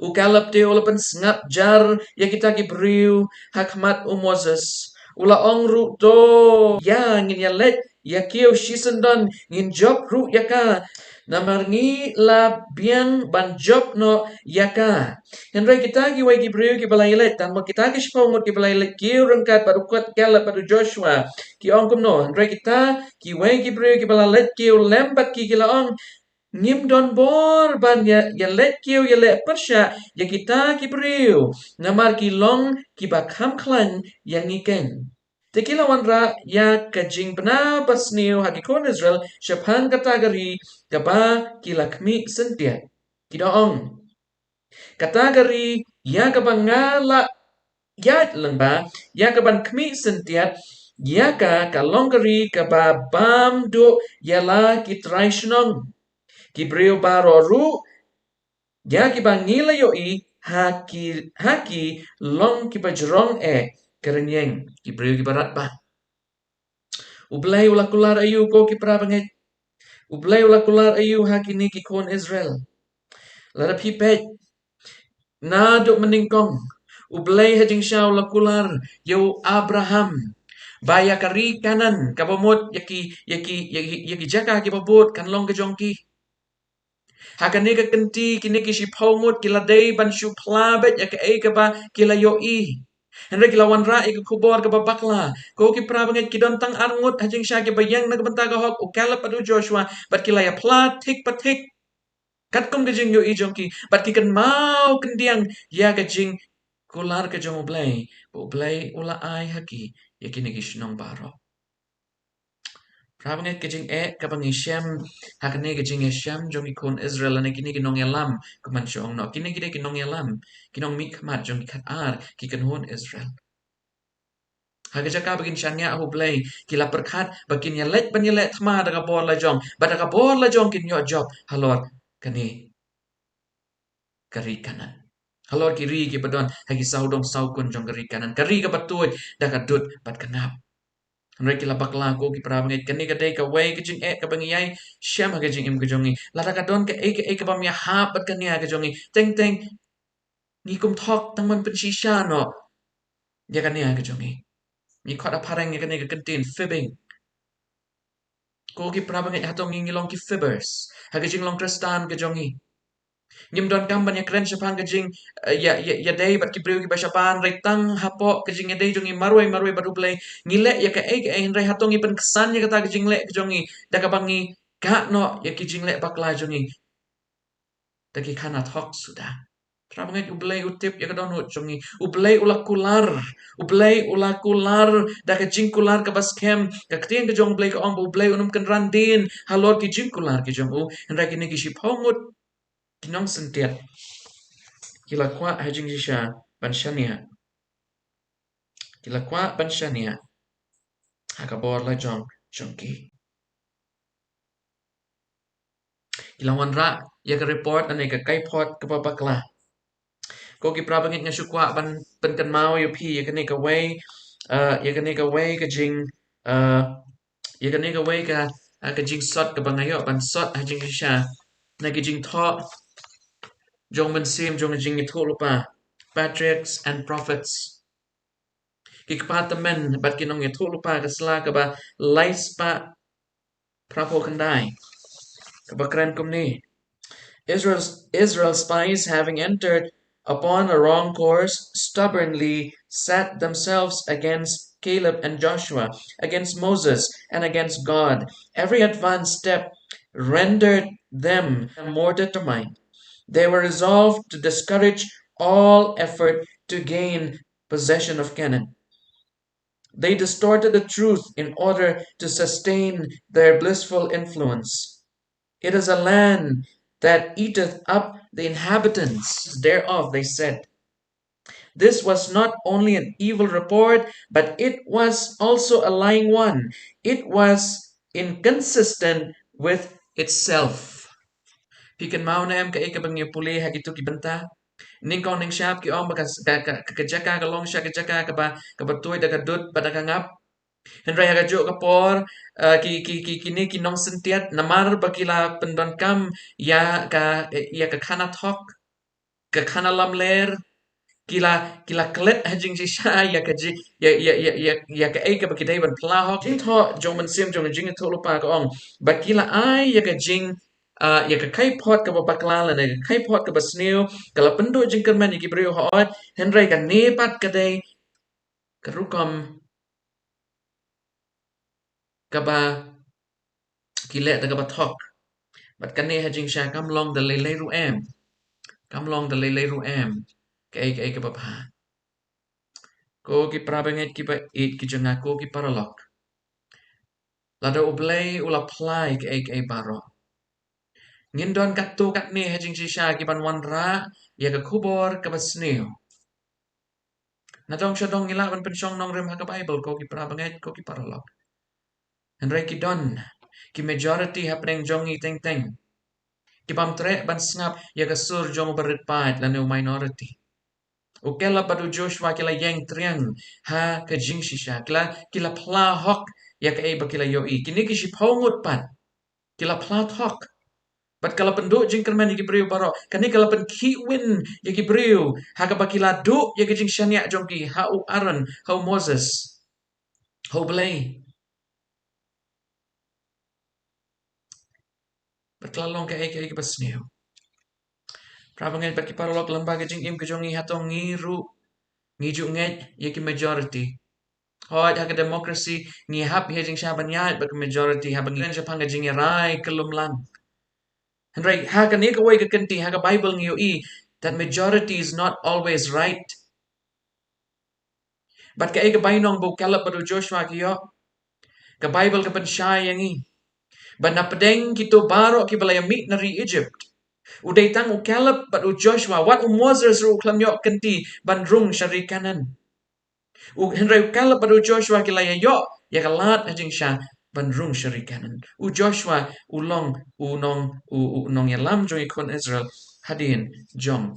u Kaleb te u la pynsngap jar ïa kita ki briew ha khmat u Moses. U la ong ruh, to ïa ngin ïaleit ïa kiew shisyndon, ngin jop ruh ïa ka, namar ngi la biang ban jop noh ïa ka. Hynrei kita kiwei ki briew kiba la ïaleit, tang ba kita ki shiphew ngut kiba la ïaleit kiew ryngkat bad u Kaleb bad u Joshua, ki ong kumno? Hynrei kita kiwei ki briew kiba la leit kiew lem bad ki ki la ong, ngim don bor ban ïa, ïaleit kiew ïaleh pyrshah ïa kita ki briew, namar ki long kiba kham khlaiñ ïa ngi keiñ. Te ki la wanrah ïa ka jingbna basniew ha ki khun Israel shaphang kata ka ri kaba ki la khmih syntiat. Ki da ong, kata ka ri ïa kaba nga la ïaid lyngba ïa kaban khmih syntiat ïa ka, ka long ka ri kaba bam duh ïa la ki trai shnong. Ki briew baroh ruh ïa kiba ngi la ïohi ha ki, ha ki long kiba jrong eh ka rynïeng, ki briew kiba radbah. U Blei u la kular aïu, ko ki para bangeit? U Blei u la kular aïu ha kine ki khun Israel? Lada phi peit naduh mynnyngkong, U Blei ha jingshisha u la kular ïa u Abraham ba ïa ka ri Kanaan kaba mut ïa ki, ïa ki, ïa ki, ïa ki jaka kiba bud kan long ka jong ki. Ha kane ka kynti kine ki shiphew ngut ki la dei ban shu phla beit ïa kaei kaba ki la ïohi. Hynrei ki la wanrah ïa ka khubor kaba bakla. Ko ki para bangeit, ki don tang ar ngut ha jingshisha kiba ïeng na ka bynta ka hok, u Kaleb bad u Joshua, bad ki la ïa phla thik pa thik katkum ka jingïohi jong ki, bad ki kynmaw kyndiang ïa ka jingkular ka jong U Blei ba U Blei u la ai ha ki ïa kine ki shnong baroh. Para bangeit, ka jingeh kaba ngi shem ha kane ka jingïashem jong ki khun Israel lane kine ki nongïalam, kumban shu ong noh, kine ki dei ki nongïalam, ki nongmihkhmat jong ki khatar, ki kynhun Israel. Ha ka jaka ba kin shaniah ha U Blei, ki la pyrkhat ba kin ïaleit ban ïaleh thma da ka bor lajong, bad da ka bor lajong kin ïoh jop halor kane ka ri Kanaan, halor ki ri kiba don ha ki sawdong sawkun jong ka ri Kanaan, ka ri kaba tuid da ka dud bad ka ngap. Hynrei ki la bakla, ko ki para bangeit. Kane ka dei kawei ka jingeh kaba ngi ïai shem ha ka jingim ka jong ngi. Lada ka don kaei kaei kaba ym ïahap bad ka nia ka jong ngi, teng teng ngi kum thok tang ban pynshisha noh ïa ka nia ka jong ngi. Ngi khot ha phareng ïa kane ka kyntien fibbing. Ko ki para bangeit, hato ngi, ngi long ki fibbers ha ka jinglong Khristan ka jong ngi? Ngim donkam ban ïakren shaphang ka jing, eh, ïa, ïa, ïadei bad ki briew kiba shaban, hynrei tang hapoh ka jingïadei jong ngi marwei marwei bad U Blei, ngi leh ïa kaei kaei, hynrei hato ngi pynksan ïa kata ka jingleh ka jong ngi da kaba ngi kah noh ïa ki jingleh bakla jong ngi da ki khana thok suda? Para bangeit, U Blei u tip ïa ka dohnud jong ngi. U Blei u la kular, U Blei u la kular da ka jingkular kaba skhem. Ka ktien ka jong U Blei ka ong ba U Blei un ym kynran dien halor ki jingkular ki jong u. Hynrei kine ki shiphew ngut ki nongsyntiat ki la kwah ha jingshisha ban shaniah. Ki la kwah ban shaniah ha ka bor lajong jong ki. Ki la wanrah ïa ka report lane ka kaiphod kaba bakla. Ko ki para bangeit, nga shu kwah ban pynkynmaw ïa phi ïa kane kawei, eh, ïa kane kawei ka jing, eh, ïa kane kawei ka, eh, ka jingsot kaba nga ïoh ban sot ha jingshisha na ki jingthoh jong u Mynsiem jong ka Jingïathuhlypa, Patriarchs and Prophets. Ki kpa tymmen bad ki nongïathuhlypa, ka sla kaba laispah phraphew khyndai, kaba kren kumne: Israel's, Israel's spies, having entered upon a wrong course, stubbornly set themselves against Caleb and Joshua, against Moses and against God. Every advance step rendered them more determined. They were resolved to discourage all effort to gain possession of Canaan. They distorted the truth in order to sustain their blissful influence. "It is a land that eateth up the inhabitants thereof," they said. This was not only an evil report, but it was also a lying one. It was inconsistent with itself. Phi kynmaw ne em kaei kaba ngi pule ha kito ki bynta? Nyngkong nyngshap ki ong ba ka, ka, ka, ka jaka ka long sha ka jaka kaba, kaba tuid da ka dud bad da ka ngap. Hynrei ha kajuh ka por, uh, ki, ki, ki, kine ki nongsyntiat, namar ba ki la pyndonkam ïa ka, ïa ka khana thok, ka khana lamler, ki la, ki la klet ha jingshisha ïa ka ji, ïa, ïa, ïa, ïa, ïa kaei kaba ki dei ban phla hok. Jingthoh jong u Mynsiem jong ka Jingïathuhlypa ka ong ba ki la ai ïa ka jing, uh, ïa ka khaiphot kaba bakla lane ka khaiphot kaba sniew, ka la pynduh jingkyrmen ïa ki briew hooid, hynrei kane pat ka dei ka rukom kaba ki leh da kaba thok. Bad kane ha jingshisha kam long da lei lei ruh em. Kam long da lei lei ruh em. Kaei kaei kaba bha. Ko ki para bangeit kiba ïeit ki jong nga, ko ki paralok. Lada U Blei u la phla ïa kaei kaei baroh, ngin don katto katne ha jingshisha ki ban wanrah ïa ka khubor kaba sniew. Nadong shadong ngi lah ban pynshong nongrim ha ka Baibl, ko ki para bangeit, ko ki paralok. Hynrei ki don ki majority hapdeng jong ngi teng teng ki bym treh ban sngap ïa ka sur jong u barit paid lane u minority. U Caleb bad u Joshua ki la ïeng triang ha ka jingshisha, ki la, ki la phla hok ïa kaei ba ki la ïohi. Kine ki shiphew ngut pat ki la phla thok. Bad ka la pynduh jingkyrmen ïa ki briew baroh. Kane ka la pynkhih win ïa ki briew ha kaba ki la duh ïa ka jingshaniah jong ki ha u Aaron, ha u Moses, ha U Blei. Bad ka la long kaei kaei kaba sniew. Para bangeit bad ki paralok, lyngba ka jingim ka jong ngi hato ngi ruh ngi ju ngeit ïa ki majority? Hooid, ha ka democracy ngi hap ïa jingshah ban ïaid bad ka majority haba ngi kren shaphang ka jingïarai kyllum lang. Hynrei ha kane kawei ka kynti ha ka Baibl ngi ïohi that majority is not always right. Bad kaei ka bainong ba u Caleb bad u Joshua ki ïoh? Ka Baibl ka pynshai ïa ngi ba na pdeng kito baroh kiba la ïamih na ri Egypt, u dei tang u Caleb bad u Joshua, wat u Moses ruh u khlem ïoh kynti ban rung sha ri Kanaan. U, hynrei u Caleb bad u Joshua ki la ïa ïoh ïa ka lad ha jingshisha ban rung sha ri Kanaan. U Joshua u long u nong, u, u nongïalam jong ki khun Israel hadien jong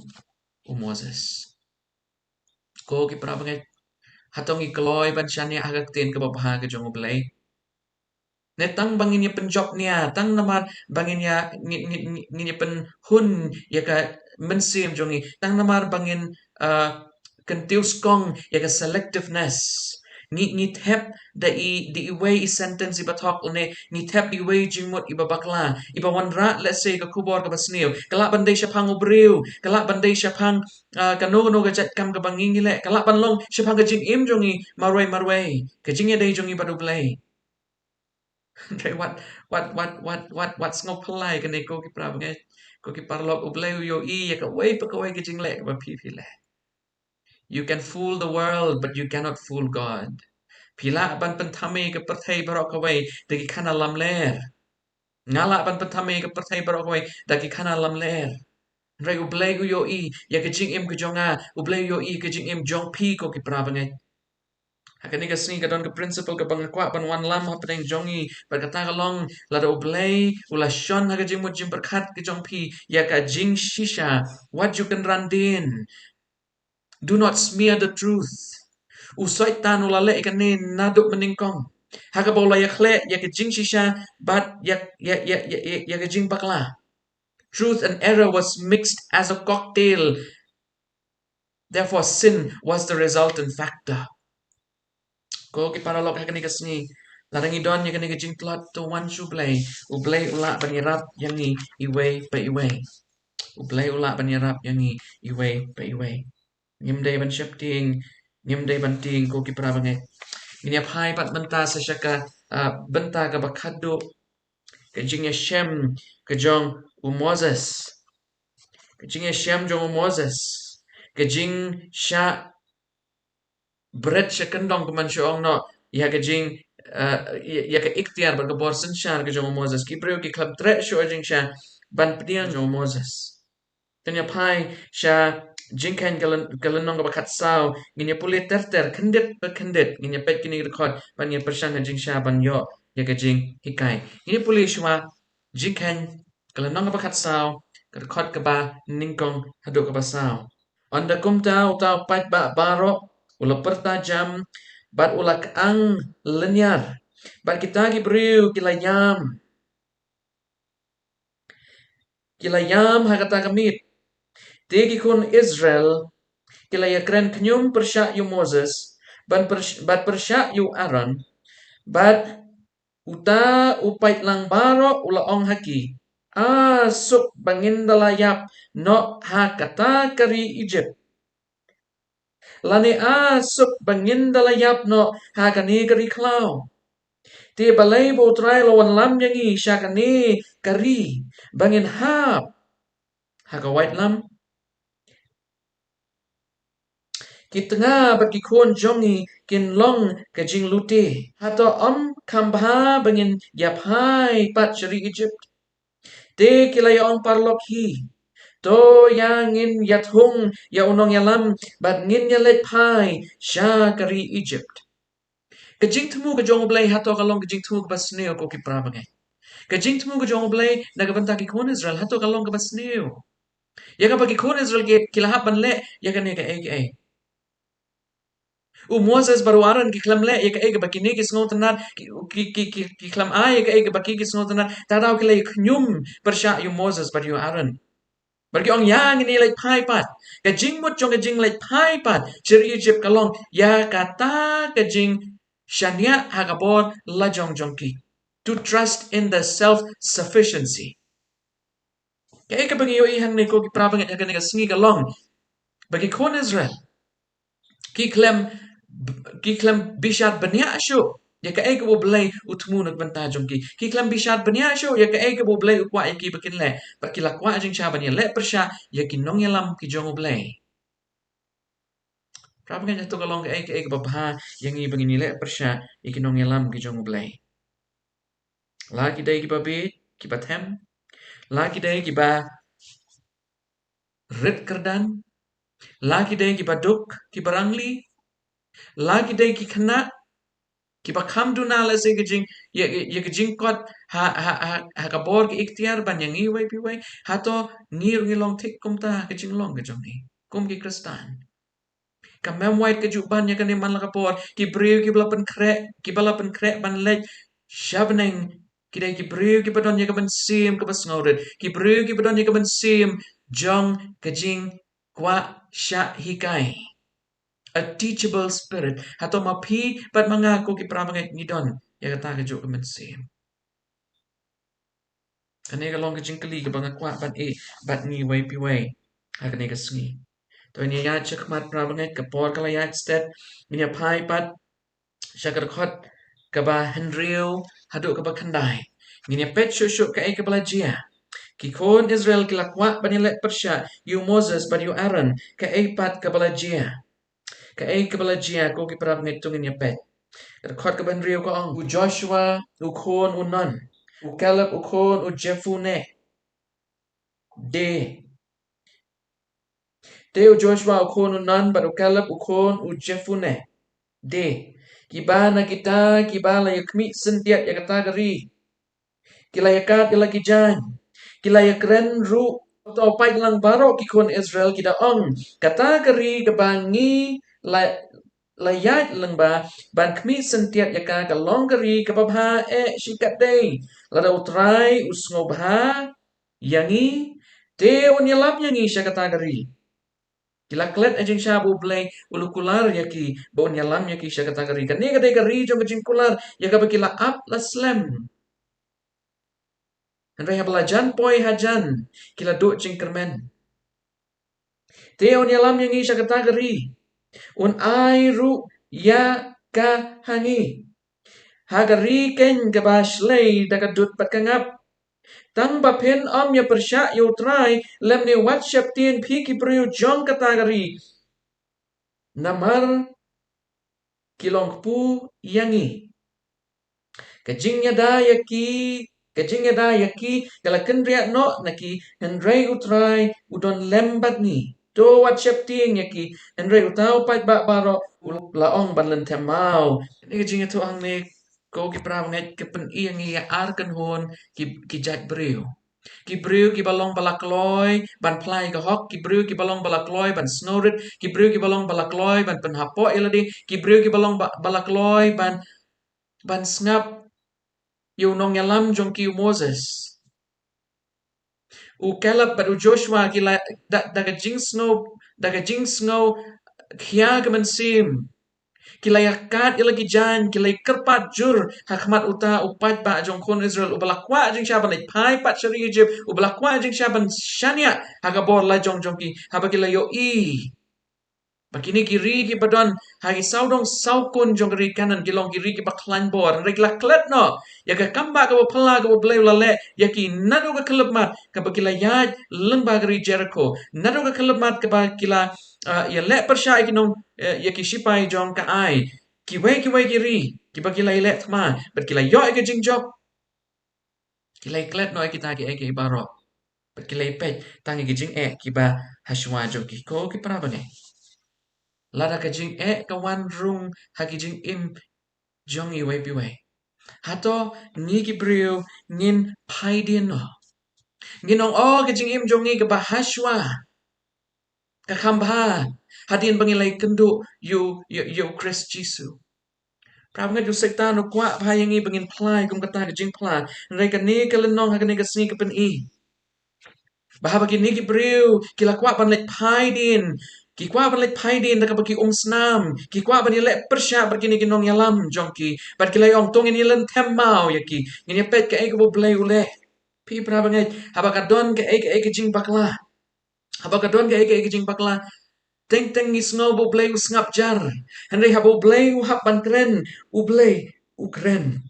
u Moses. Ko ki para bangeit, hato ngi kloi ban shaniah ha ka ktien kaba bha ka jong U Blei? Ne tang ba ngin ïa pynjop nia, tang namar ba ngin ïa, ngin, ngin, ngin, ngin ïa pynhun ïa ka mynsiem jong ngi, tang namar ba ngin, uh, kyntiew skong ïa ka selectiveness. Ngi, ngi thep da i, da iwei i sentence iba thok, ne ngi thep iwei jingmut iba bakla, iba wanrah, let's say, ka khubor kaba sniew. Ka lah ban dei shaphang u briew, ka lah ban dei shaphang, ah, kano kano ka jait kam kaba ngi ngi leh, ka lah ban long shaphang ka jingim jong ngi marwei marwei, ka jingïadei jong ngi bad U Blei. Hynrei wat, wat, wat, wat, wat, wat sngewphylla ïa kane, ko ki para bangeit, ko ki paralok, U Blei u ïohi ïa kawei pa kawei ka jingleh kaba phi phi leh. You can fool the world, but you cannot fool God. Phi lah ban pynthame ka pyrthei baroh kawei da ki khana lamler. Nga lah ban pynthame ka pyrthei baroh kawei da ki khana lamler. Hynrei U Blei u ïohi ïa ka jingim ka jong nga, U Blei u ïohi ka jingim jong phi, ko ki para bangeit. Ha kane ka sngi ka don ka principle kaba nga kwah ban wanlam hapdeng jong ngi, bad kata ka long, lada U Blei u la shon ha ka jingmut jingpyrkhat ka jong phi ïa ka jingshisha, wat ju kynran dien. Do not smear the truth. U Soitan u la leh ïa kane naduh mynnyngkong, ha kaba u la ïakhleh ïa ka jingshisha bad ïa, ïa, ïa, ïa, ïa, ïa ka jingbakla. Truth and error was mixed as a cocktail. Therefore, sin was the resultant factor. Ko ki paralok, ha kane ka sngi, lada ngi don ïa kane ka jingtlot, to wan sha U Blei. U Blei u lah ban ïarap ïa ngi iwei pa iwei. U Blei u lah ban ïarap ïa ngi iwei pa iwei. Ngim dei ban sheptieng, ngim dei ban tieng, ko ki para bangeit. Ngin ïa phai pat mynta sa sha ka, ah, bynta kaba khatduh, ka jingïashem ka jong u Moses. jingïashem jong u Moses, ka jingshah bret sha kyndong, kumban shu ong noh, ïa ka jing, eh, ïa, ïa ka iktiar bad ka bor synshar ka jong u Moses. Ki briew ki khlem treh shuh ha jingshah ban pdiang jong u Moses. Te ngin ïa phai sha Jingkheiñ ka lyn-, ka lynnong kaba khatsaw, ngin ïa pule ter ter, khyndiat pa khyndiat, ngin ïa peit kine ki dkhot, bad ngin ïa pyrshang ha jingshah ban ïoh ïa ka jinghikai. Ngin ïa pule shuwa Jingkheiñ ka lynnong kaba khatsaw, ka dkhot kaba nyngkong haduh kaba saw. Ynda kumta uta u paidbah baroh u la pyrta jam, bad u la kyang lynñiar. Bad kita ki briew ki la ïam. Ki la ïam ha kata ka miet. Te ki khun Israel ki la ïakren khñium pyrshah ïa u Moses, bad pyrsh-, bad pyrshah ïa u Aaron, bad uta u paidlang baroh u la ong ha ki, A suk ba ngin da la ïap noh ha kata ka ri Egypt, lane a suk ba ngin da la ïap noh ha kane ka ri khlaw. Te balei ba U Trai u la wanlam ïa ngi sha kane ka ri ba ngin hap ha ka waitlam? Ki tnga bad ki khun jong ngi kin long ka jinglute. Hato ym kham bha ba ngin ïa phai pat sha ri Egypt? Te ki la ïa ong paralok hi, To ïa ngin ïathung ïa u nongïalam bad ngin ïaleit phai sha ka ri Egypt. Ka jingthmu ka jong U Blei hato ka long ka jingthmu kaba sniew, ko ki para bangeit? Ka jingthmu ka jong U Blei na ka bynta ki khun Israel hato ka long kaba sniew, ïa kaba ki khun Israel ki, ki la hap ban leh ïa kane kaei kaei? U Moses bad u Aaron ki khlem leh ïa kaei kaba kine ki sngewtynnat, ki, ki, ki, ki, ki khlem ai ïa kaei kaba ki, ki sngewtynnat. Tang daw ki la ïa khñium pyrshah ïa u Moses bad ïa u Aaron. Bad ki ong, ïa ngin ïaleit phai pat. Ka jingmut jong ka jingleit phai pat sha ri Egypt ka long ïa kata ka jingshaniah ha ka bor lajong jong ki. To trust in the self-sufficiency. Kaei kaba ngi ïohi hangne, ko ki para bangeit, ha kane ka sngi ka long ba ki khun Israel ki khlem, ki khlem bishar bniah shuh ïa kaei kaba U Blei u thmu na ka bynta jong ki. Ki khlem bishar bniah shuh ïa kaei kaba U Blei u kwah ïa ki ba kin leh. Bad ki la kwah jingshah ban ïaleh pyrshah ïa ki nongïalam ki jong U Blei. Para bangeit, hato ka long kaei kaei kaba bha ïa ngi ba ngin ïaleh pyrshah ïa ki nongïalam ki jong U Blei? La ki dei kiba bieit, kiba them, la ki dei kiba rit kyrdan, la ki dei kiba duk, kiba rangli, la ki dei ki khynnah kiba kham duna lehse ka jing, ïa, ïa, ïa ka jingkot ha, ha, ha, ha ka bor ka iktiar ban ïa ngi wei pa wei. Hato ngi ruh ngi long thik kumta ha ka jinglong ka jong ngi kum ki Khristan? Ka Mem White ka ju ban ïa kane man la ka por. Ki briew kiba la pynkhreh, kiba la pynkhreh ban leit sha bneng, ki dei ki briew kiba don ïa ka mynsiem kaba sngewrit, ki briew kiba don ïa ka mynsiem jong ka jingkwah shah hikai. A teachable spirit. Hato ma phi bad ma nga, ko ki para bangeit, ngi don ïa kata kajuh ka mynsiem? Kane ka long ka jingkylli kaba nga kwah ban ïeh bad ngi wei pa wei ha kane ka sngi. To ngin ïaid shakhmat, para bangeit, ka por ka la ïaid stet. Ngin ïa phai pat sha ka dkhot kaba hynriew haduh kaba khyndai. Ngin ïa peit shuh shuh kaei kaba la jia. Ki khun Israel ki la kwah ban ïaleh pyrshah ïa u Moses bad ïa u Aaron, kaei pat kaba la jia? Kaei kaba la jia, ko ki para bangeit, to ngin ïa peit. Ka dkhot kaba hynriew ka ong, u Joshua u khun u Nun, u Kaleb u khun u Jephunneh. Dei. Te u Joshua u khun u Nun bad u Kaleb u khun u Jephunneh. Dei. Kiba na kita kiba la ïa khmih syntiat ïa kata ka ri. Ki la ïa kad ïa la ki jaiñ. Ki la ïa kren ruh. Uta u paidlang baroh ki khun Israel ki da ong, kata ka ri kaba ngi la, la ïaid lyngba ban khmih syntiat ïa ka, ka long ka ri kaba bha eh shikatdei. Lada U Trai u sngewbha ïa ngi, te un ïalam ïa ngi sha kata ka ri. Ki la klet ha jingshah ba U Blei u la kular ïa ki ba un ïalam ïa ki sha kata ka ri. Kane ka dei ka ri jong ka jingkular ïa kaba ki la ap la slem. Hynrei haba la jan poi hajan ki la duh jingkyrmen. Te un ïalam ïa ngi sha kata ka ri. Un ai ruh ïa ka ha ngi ha ka ri keiñ kaba shlei da ka dud bad ka ngap. Tang ba phin ym ïa pyrshah ïa u Trai, lymne wat sheptieng phi ki briew jong kata ka ri. Namar ki long kpu ïa ngi. Ka jingïada ïa ki, ka jingïada ïa ki, ka la kynriah noh na ki, hynrei u Trai, u don lem bad ngi. To wat sheptieng ïa ki, hynrei uta u paidbah baroh, u la ong ban lynthem maw. Kane ka jingïathuh hangne, ko ki para bangeit, ka pyni ïa ngi ïa ar kynhun ki, ki jait briew. Ki briew kiba long ba la kloi ban phla ïa ka hok, ki briew kiba long ba la kloi ban sngewrit, ki briew kiba long ba la kloi ban pynhapoh ïa lade, ki briew kiba long ba, ba la kloi ban, ban sngap ïa u nongïalam jong ki u Moses. U Caleb bad u Joshua ki la da, da ka jingsngew, da ka jingsngew khia ka mynsiem. Ki la ïakat ïa la ki jaiñ, ki la ïa kyrpad jur ha khmat uta u paidbah jong khun Israel, uba la kwah jingshah ban leit phai pat sha ri Egypt, uba la kwah jingshah ban shaniah ha ka bor la jong jong ki, haba ki la ïohi ba kine ki ri kiba don ha ki sawdong sawkun jong ka ri Kanaan ki long ki ri kiba khlaiñ bor. Hynrei ki la klet noh ïa ka kambah kaba phylla kaba U Blei u la leh ïa ki naduh ka khyllipmat kaba ki la ïaid lyngba ka ri Jerikho. Naduh ka khyllipmat kaba ki la, ah, ïaleh pyrshah ïa ki nong, eh, ïa ki shipai jong ka Ai. Kiwei kiwei ki ri kiba ki la ïaleh thma bad ki la ïoh ïa ka jingjop. Ki la ïaklet noh ïa kita kiei kiei baroh. Bad ki la ïapeit tang ïa ki jingeh kiba ha shuwa jong ki, ko ki para bangeit. Lada ka jingeh ka wan rung ha ki jingim jong iwei pa iwei, hato ngi ki briew ngin phai dien noh? Ngin ong, o, ka jingim jong ngi kaba ha shuwa ka kham bha hadien ba ngi la ïakynduh ïa u, ïa u, ïa u Khrist Jisu. Para bangeit, u Soitan u kwah bha ïa ngi ba ngin phla kum kata ka jingphla. Hynrei kane ka lynnong ha kane ka sngi ka pyni ba haba kine ki briew ki la kwah ban leit phai dien, ki kwah ban leit phai dien da kaba ki um snam, ki kwah ban ïaleh pyrshah bad kine ki nongïalam jong ki, bad ki la ong, to ngin ïalynthem maw ïa ki, ngin ïapeit kaei kaba U Blei u leh. Phi para bangeit, haba ka don kaei kaei ka jingbakla, haba ka don kaei kaei ka jingbakla, teng teng ngi sngew ba U Blei u sngap jar. Hynrei haba U Blei u hap ban kren, U Blei u kren.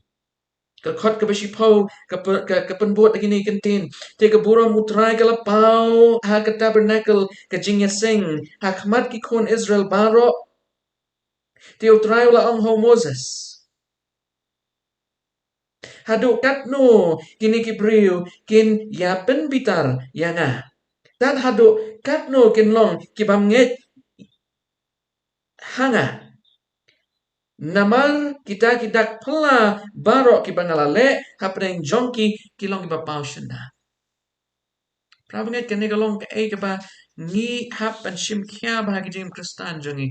Ka dkhot kaba shiphew ka py-, ka, ka pynbud da kine ki kyntien. Te ka burom U Trai ka la paw ha ka tabernacle ka jingïaseng ha khmat ki khun Israel baroh. Te U Trai u la ong ha u Moses, haduh katno kine ki briew kin ïa pynbitar ïa nga? Tad haduh katno kin long ki bym ngeit ha nga? Namar kita ki dak phylla baroh kiba nga la leh hapdeng jong ki, ki long kiba paw shynna. Para bangeit, kane ka long kaei kaba ngi hap ban shim khia bha ha ka jingim Khristan jong ngi.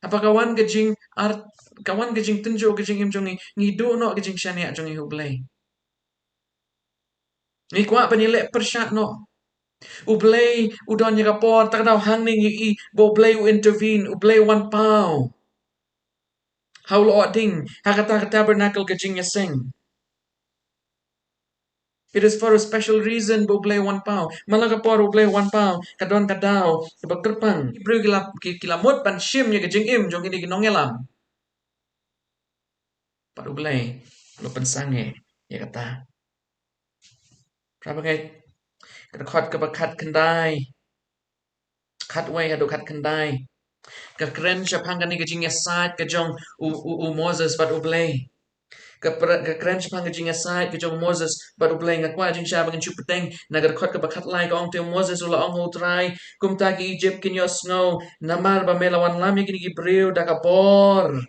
Haba ka wan ka jing ar-, ka wan ka jingtynjuh ka jingim jong ngi, ngi duh noh ka jingshaniah jong ngi ha U Blei. Ngi kwah ban ïaleh pyrshah noh. U Blei u don ïa ka por, ta ka daw hangne ngi ïohi ba U Blei u intervene, U Blei u wan paw ha u lyoh ding, ha kata ka tabernacle ka jingïaseng. It is for a special reason ba U Blei u wan paw. Man la ka por U Blei u wan paw, ka don ka daw kaba kyrpang. Ki briew ki la, ki, ki la mut ban shim ïa ka jingim jong kine ki nongïalam. Bad U Blei u la pynsangeh ïa kata. Para bangeit, ka dkhot kaba khatkhyndai, khatwei haduh khatkhyndai, ka kren shaphang kane ka jingïasaid ka jong u, u, u Moses bad U Blei. Ka pre-, ka kren shaphang ka jingïasaid ka jong u Moses bad U Blei. Nga kwah jingshai ba ngin shu bteng na ka dkhot kaba khatlai, ka ong, te u Moses u la ong ha U Trai, kumta ki Ijipt kin ïohsngew namar ba me la wanlam ïa kine ki briew da ka bor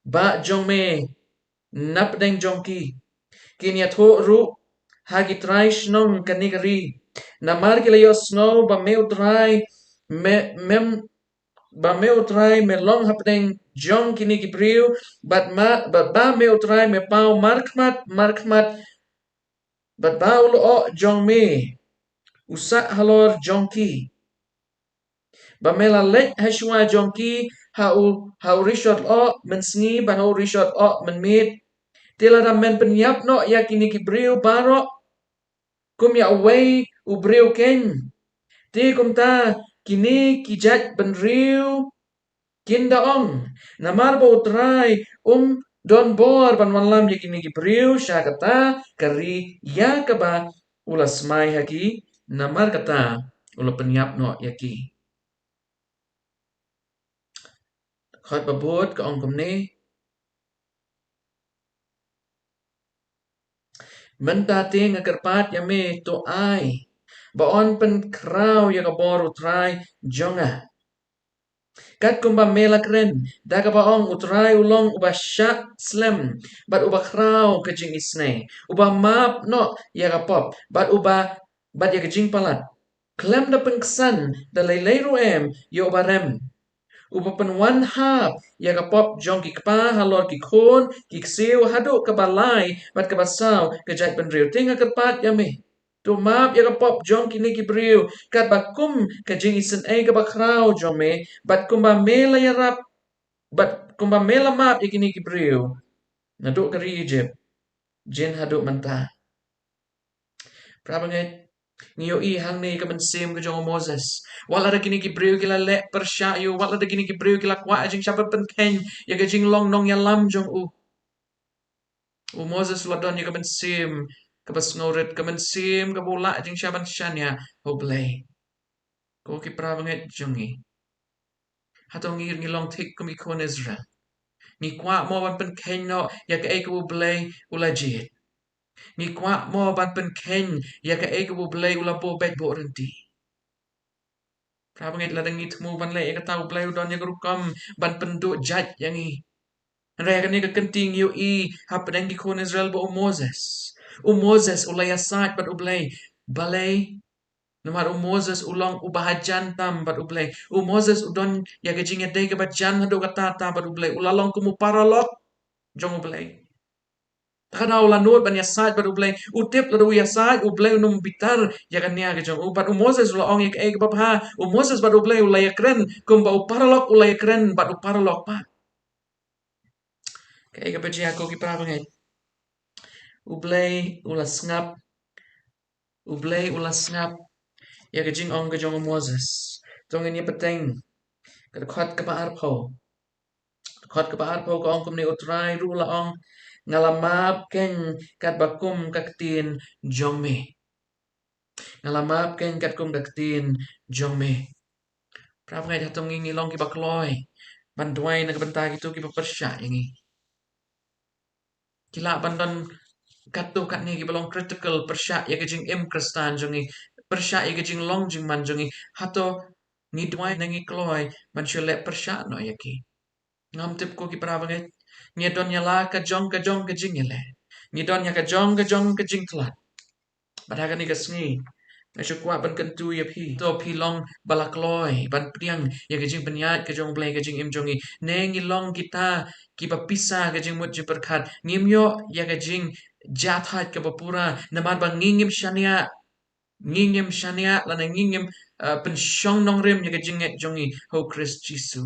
bah jong me napdeng jong ki. Kin ïathuh ruh ha ki trai shnong kane ka ri, namar ki la ïohsngew ba me U Trai me, mem, ba me U Trai me long hapdeng jong kine ki briew, bad ma, bad ba me U Trai me paw markhmat markhmat, bad ba u lyoh jong me u sah halor jong ki, ba me la leit ha shuwa jong ki ha u, ha u rishot lyoh mynsngi bad ha u rishot lyoh mynmiet. Te lada men pynïap noh ïa kine ki briew baroh kum ïa uwei u briew keiñ, te kumta kine ki jait bynriew kin da ong, namar ba U Trai um Don bor ban wanlam ïa kine ki briew sha kata ka ri ïa kaba u la smai ha ki, namar kata u la pynïap noh ïa ki. Khot ba bud ka ong kumne. Mynta te nga kyrpad ïa me, to ai ba yn pynkhraw ïa ka bor U Trai jong nga, kat kumba me la kren, da kaba ong, U Trai u long uba shah slem bad uba khraw ka jingisynei, uba map noh ïa ka pop bad uba, bad ïa ka jingpalat, khlem da pynksan da lei lei ruh em ïa uba rem, uba pynwan hap ïa ka pop jong ki kpa halor ki khun ki ksiew haduh kaba lai bad kaba saw ka jaitbynriew. Te nga kyrpad ïa me, to map ïa ka pop jong kine ki briew katba kum ka jingisynei kaba khraw jong me, bad kumba me la ïarap, bad kumba me la map ïa kine ki briew naduh ka ri Egypt jin haduh mynta. Para bangeit, ngi ïohi hangne ka mynsiem ka jong u Moses. Wat lada kine ki briew ki la leh pyrshah ïa u, wat lada kine ki briew ki la kwah jingshah ban pynkheiñ ïa ka jinglong nongïalam jong u, u Moses u la don ïa ka mynsiem kaba sngewrit, ka mynsiem kaba u lah jingshah ban shaniah ha U Blei. Ko ki para bangeit jong ngi, hato ngi, ngi long thik kum ki khun Israel? Ngi kwah mo ban pynkheiñ noh ïa kaei kaba U Blei u la jied? Ngi kwah mo ban pynkheiñ ïa kaei kaba U Blei u la buh beit buh ryntih? Para bangeit, lada ngi thmu ban leh ïa kata, U Blei u don ïa ka rukom ban pynduh jait ïa ngi. Hynrei ha kane ka kynti ngi ïohi hapdeng ki khun Israel bad u Moses. U Moses u la ïasaid bad U Blei. Balei? Namar u Moses u long uba hajan tam bad U Blei. U Moses u don ïa ka jingïadei kaba jan haduh katta katta bad U Blei. U la long kum u paralok jong U Blei. Te ka daw u la nud ban ïasaid bad U Blei, u tip lada u ïasaid, U Blei un ym bitar ïa ka nia ka jong u. Bad u Moses u la ong ïa kaei kaba bha. U Moses bad U Blei u la ïakren kumba u paralok u la ïakren bad u paralok pat. Kaei kaba jia, ko ki para bangeit? U Blei u la sngap, U Blei u la sngap ïa ka jingong ka jong u Moses. To ngin ïa bteng ka dkhot kaba arphew. Dkhot kaba arphew ka ong kumne: U Trai ruh u la ong, nga la map keiñ katba kum ka ktien jong me. Nga la map keiñ kat kum ka ktien jong me. Para bangeit, hato ngi, ngi long kiba kloi ban duwai na ka bynta kito kiba pyrshah ïa ngi? Ki lah ban don katto katne kiba long critical, pyrshah ïa ka jingim Khristan jong ngi, pyrshah ïa ka jinglong jingman jong ngi. Hato ngi duwai ne ngi kloi ban shu leh pyrshah noh ïa ki? Ngam tip, ko ki para bangeit. Ngi don ïa la ka jong ka jong ka jingïaleh, ngi don ïa ka jong ka jong ka jingtlot. Bad ha kane ka sngi nga shu kwah ban kyntu ïa phi, to phi long ba la kloi ban pdiang ïa ka jingpynïaid ka jong U Blei ha ka jingim jong ngi, ne ngi long kita kiba pisa ka jingmut jingpyrkhat? Ngim ïoh ïa ka jingjahthait kaba pura namar ba ngi ngim shaniah, ngi ngim shaniah lane ngi ngim, uh, pynshong nongrim ïa ka jingngeit jong ngi ha U Khrist Jisu.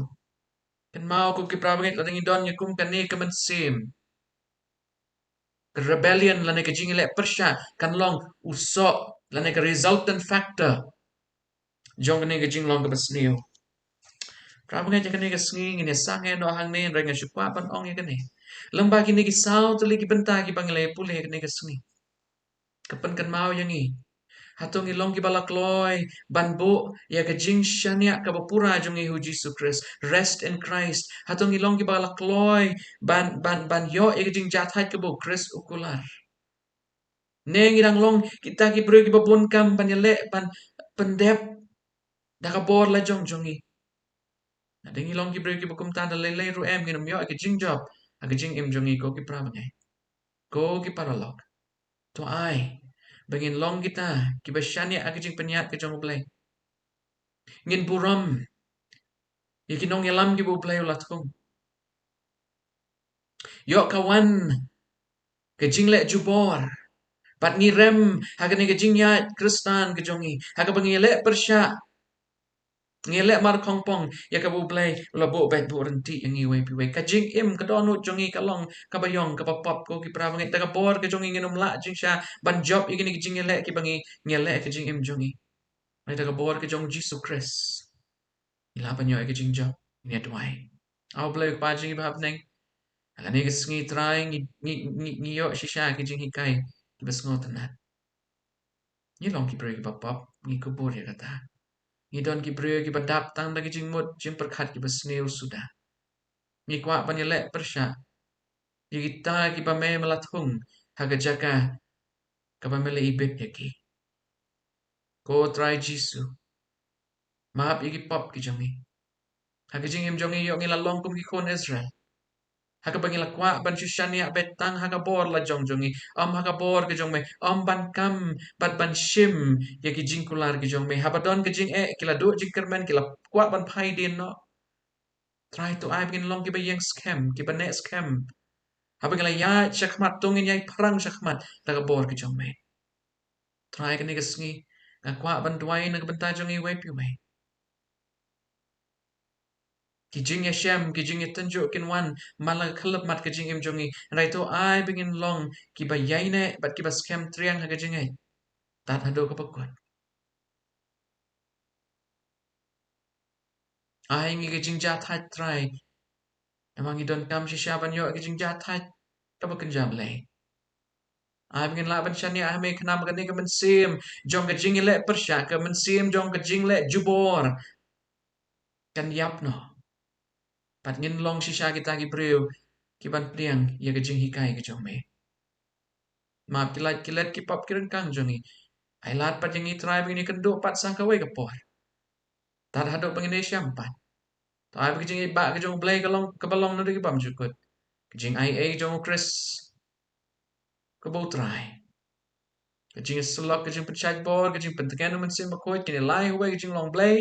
Kynmaw, ko ki para bangeit, lada ngi don ïa kum kane ka mynsiem, ka rebellion lane ka jingïaleh pyrshah kan long u soh lane ka resultant factor jong kane ka jinglong kaba sniew. Para bangeit, ïa kane ka sngi ngin ïa sangeh noh hangne, hynrei nga shu kwah ban ong ïa kane. Lyngba kine ki saw tylli ki bynta kiba ngi la pule ïa kane ka sngi, ka pynkynmaw ïa ngi, hato ngi long kiba la kloi ban buh ïa ka jingshaniah kaba pura jong ngi ha U Jisu Khrist, rest in Christ? Hato ngi long kiba la kloi ban, ban, ban ïoh ïa ka jingjahthait kaba U Khrist u kular? Ne ngi dang long kita ki briew kiba bun kam ban ïaleh, ban pyndep da ka bor la jong jong ngi? Lada ngi long ki briew kiba kumta, da lei lei ruh em ngin ym ïoh ïa ka jingjop ha ka jingim jong ngi, ko ki para bangeit, ko ki paralok. To ai ba ngin long kita kiba shaniah ha ka jingpynïaid ka jong U Blei. Ngin burom ïa ki nongïalam kiba U Blei u la thung. Ïoh ka wan ka jingleh jubor bad ngi rem ha kane ka jingïaid Khristan ka jong ngi, ha kaba ngi leh pyrshah, ngi leh markhongpong ïa kaba U Blei u la buh beit buh ryntih ïa ngi iwei pa iwei. Ka jingim, ka dohnud jong ngi ka long kaba ïong, kaba pop, ko ki para bangeit. Da ka bor ka jong ngi ngin ym lah jingshah ban jop ïa kine ki jingïaleh kiba ngi, ngi leh ha ka jingim jong ngi. Hynrei da ka bor ka jong U Jisu Khrist ngi lah ban ïoh ïa ka jingjop. Ngi duwai. A U Blei Kpa jong ngi ba ha bneng, Kane ka sngi Trai ngi, ngi, ngi, ngi ïoh shisha ki jinghikai kiba sngewtynnat. Ngi long ki briew kiba pop, ngi kubur ïa kata. Ngi don ki briew kiba dap tang da ki jingmut jingpyrkhat kiba sniew suda. Ngi kwah ban ïaleh pyrshah ïa kita kiba me me la thung ha ka jaka kaba me la ibit ïa ki. Ko Trai Jisu, map ïa ki pop ki jong ngi. Ha ka jingim jong ngi ïoh ngi la long kum ki khun Israel, ha kaba ngi la kwah ban shu shaniah beit tang ha ka bor la jong jong ngi, ym ha ka bor ka jong me, ym ban kam bad ban shim ïa ki jingkular ki jong me. Haba don ka jingeh ki la duh jingkyrmen, ki la kwah ban phai dien noh. Trai, to ai ba ngin long kiba ïeng skhem, kiba neh skhem. Haba ngi la ïaid shakhmat, to ngin ïai pyrshang shakhmat da ka bor ka jong me. Trai, kane ka sngi nga kwah ban duwai na ka bynta jong iwei pa iwei. Ki jingïashem, ki jingïatynjuh kin wan man la ka khyllipmat ka jingim jong ngi. Hynrei to ai ba ngin long kiba ïaineh bad kiba skhem triang ha ka jingngeit tad haduh kaba kut. Ai ngi ka jingjahthait Trai, namar ngi donkam shisha ban ïoh ka jingjahthait kaba kynja Blei. Ai ba ngin lah ban shaniah ha me khnang ba kane ka mynsiem jong ka jingïaleh pyrshah, ka mynsiem jong ka jingleh jubor, kan ïap noh. Bad ngin long shisha kita ki briew kiban pdiang ïa ka jinghikai ka jong me. Map ki lait ki let ki pop ki ryngkang jong ngi. Ai lad pat ïa ngi Trai ba ngin ïakynduh pat sa kawei ka por tad haduh ba ngin ïashem pat. To ai ba ka jingïeit ba ka jong U Blei ka long, kaba long naduh ki bymjukut, ka jingaiei jong U Khrist, kaba U Trai, ka jingïasyllok, ka jingpynshait bor, ka jingpyntngen U Mynsiem Bakhuid, kin ïalai ha uwei ka jinglong Blei,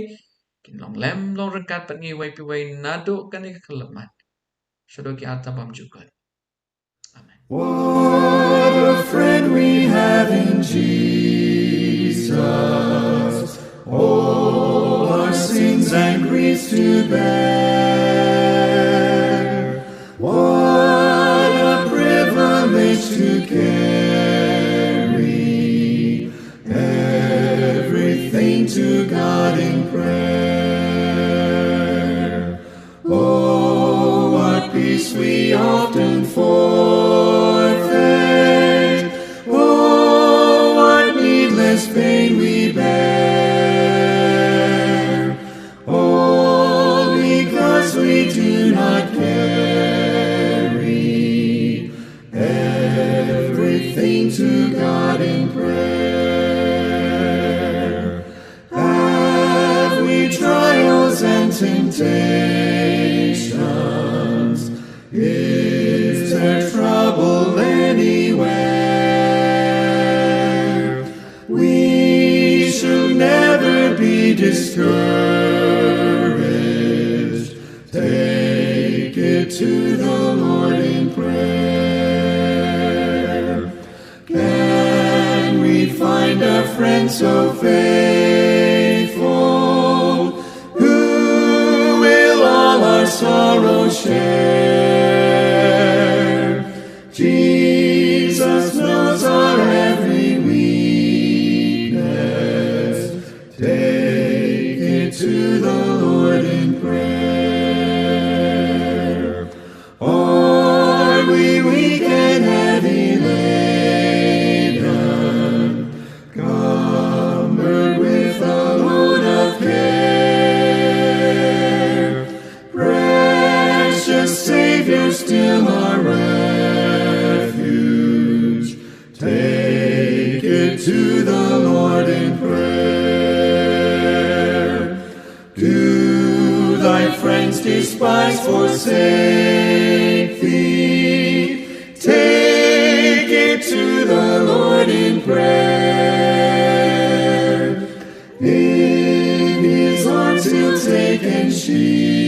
kin long lem long ryngkat bad ngi iwei pa iwei naduh kane ka khyllipmat shaduh ki ar tam bymjukut. Amen. What a friend we have in Jesus. All our sins and griefs to bear. What a privilege to carry everything to God in prayer. Oh, what peace we often forfeit. Oh, what needless pain we bear. All because we do not carry everything to God in prayer. Have we trials and temptations? Is there trouble anywhere? We should never be discouraged. Take it to the Lord in prayer. Can we find a friend so faithful who will all our sorrows share? Jesus knows our every weakness. Take it to the Lord in prayer. Are we weak and heavy laden, cumbered with a load of care? Precious Savior, still our refuge, take it to the Lord in prayer. Do thy friends despise, forsake thee? Take it to the Lord in prayer. In his arms he'll take and shield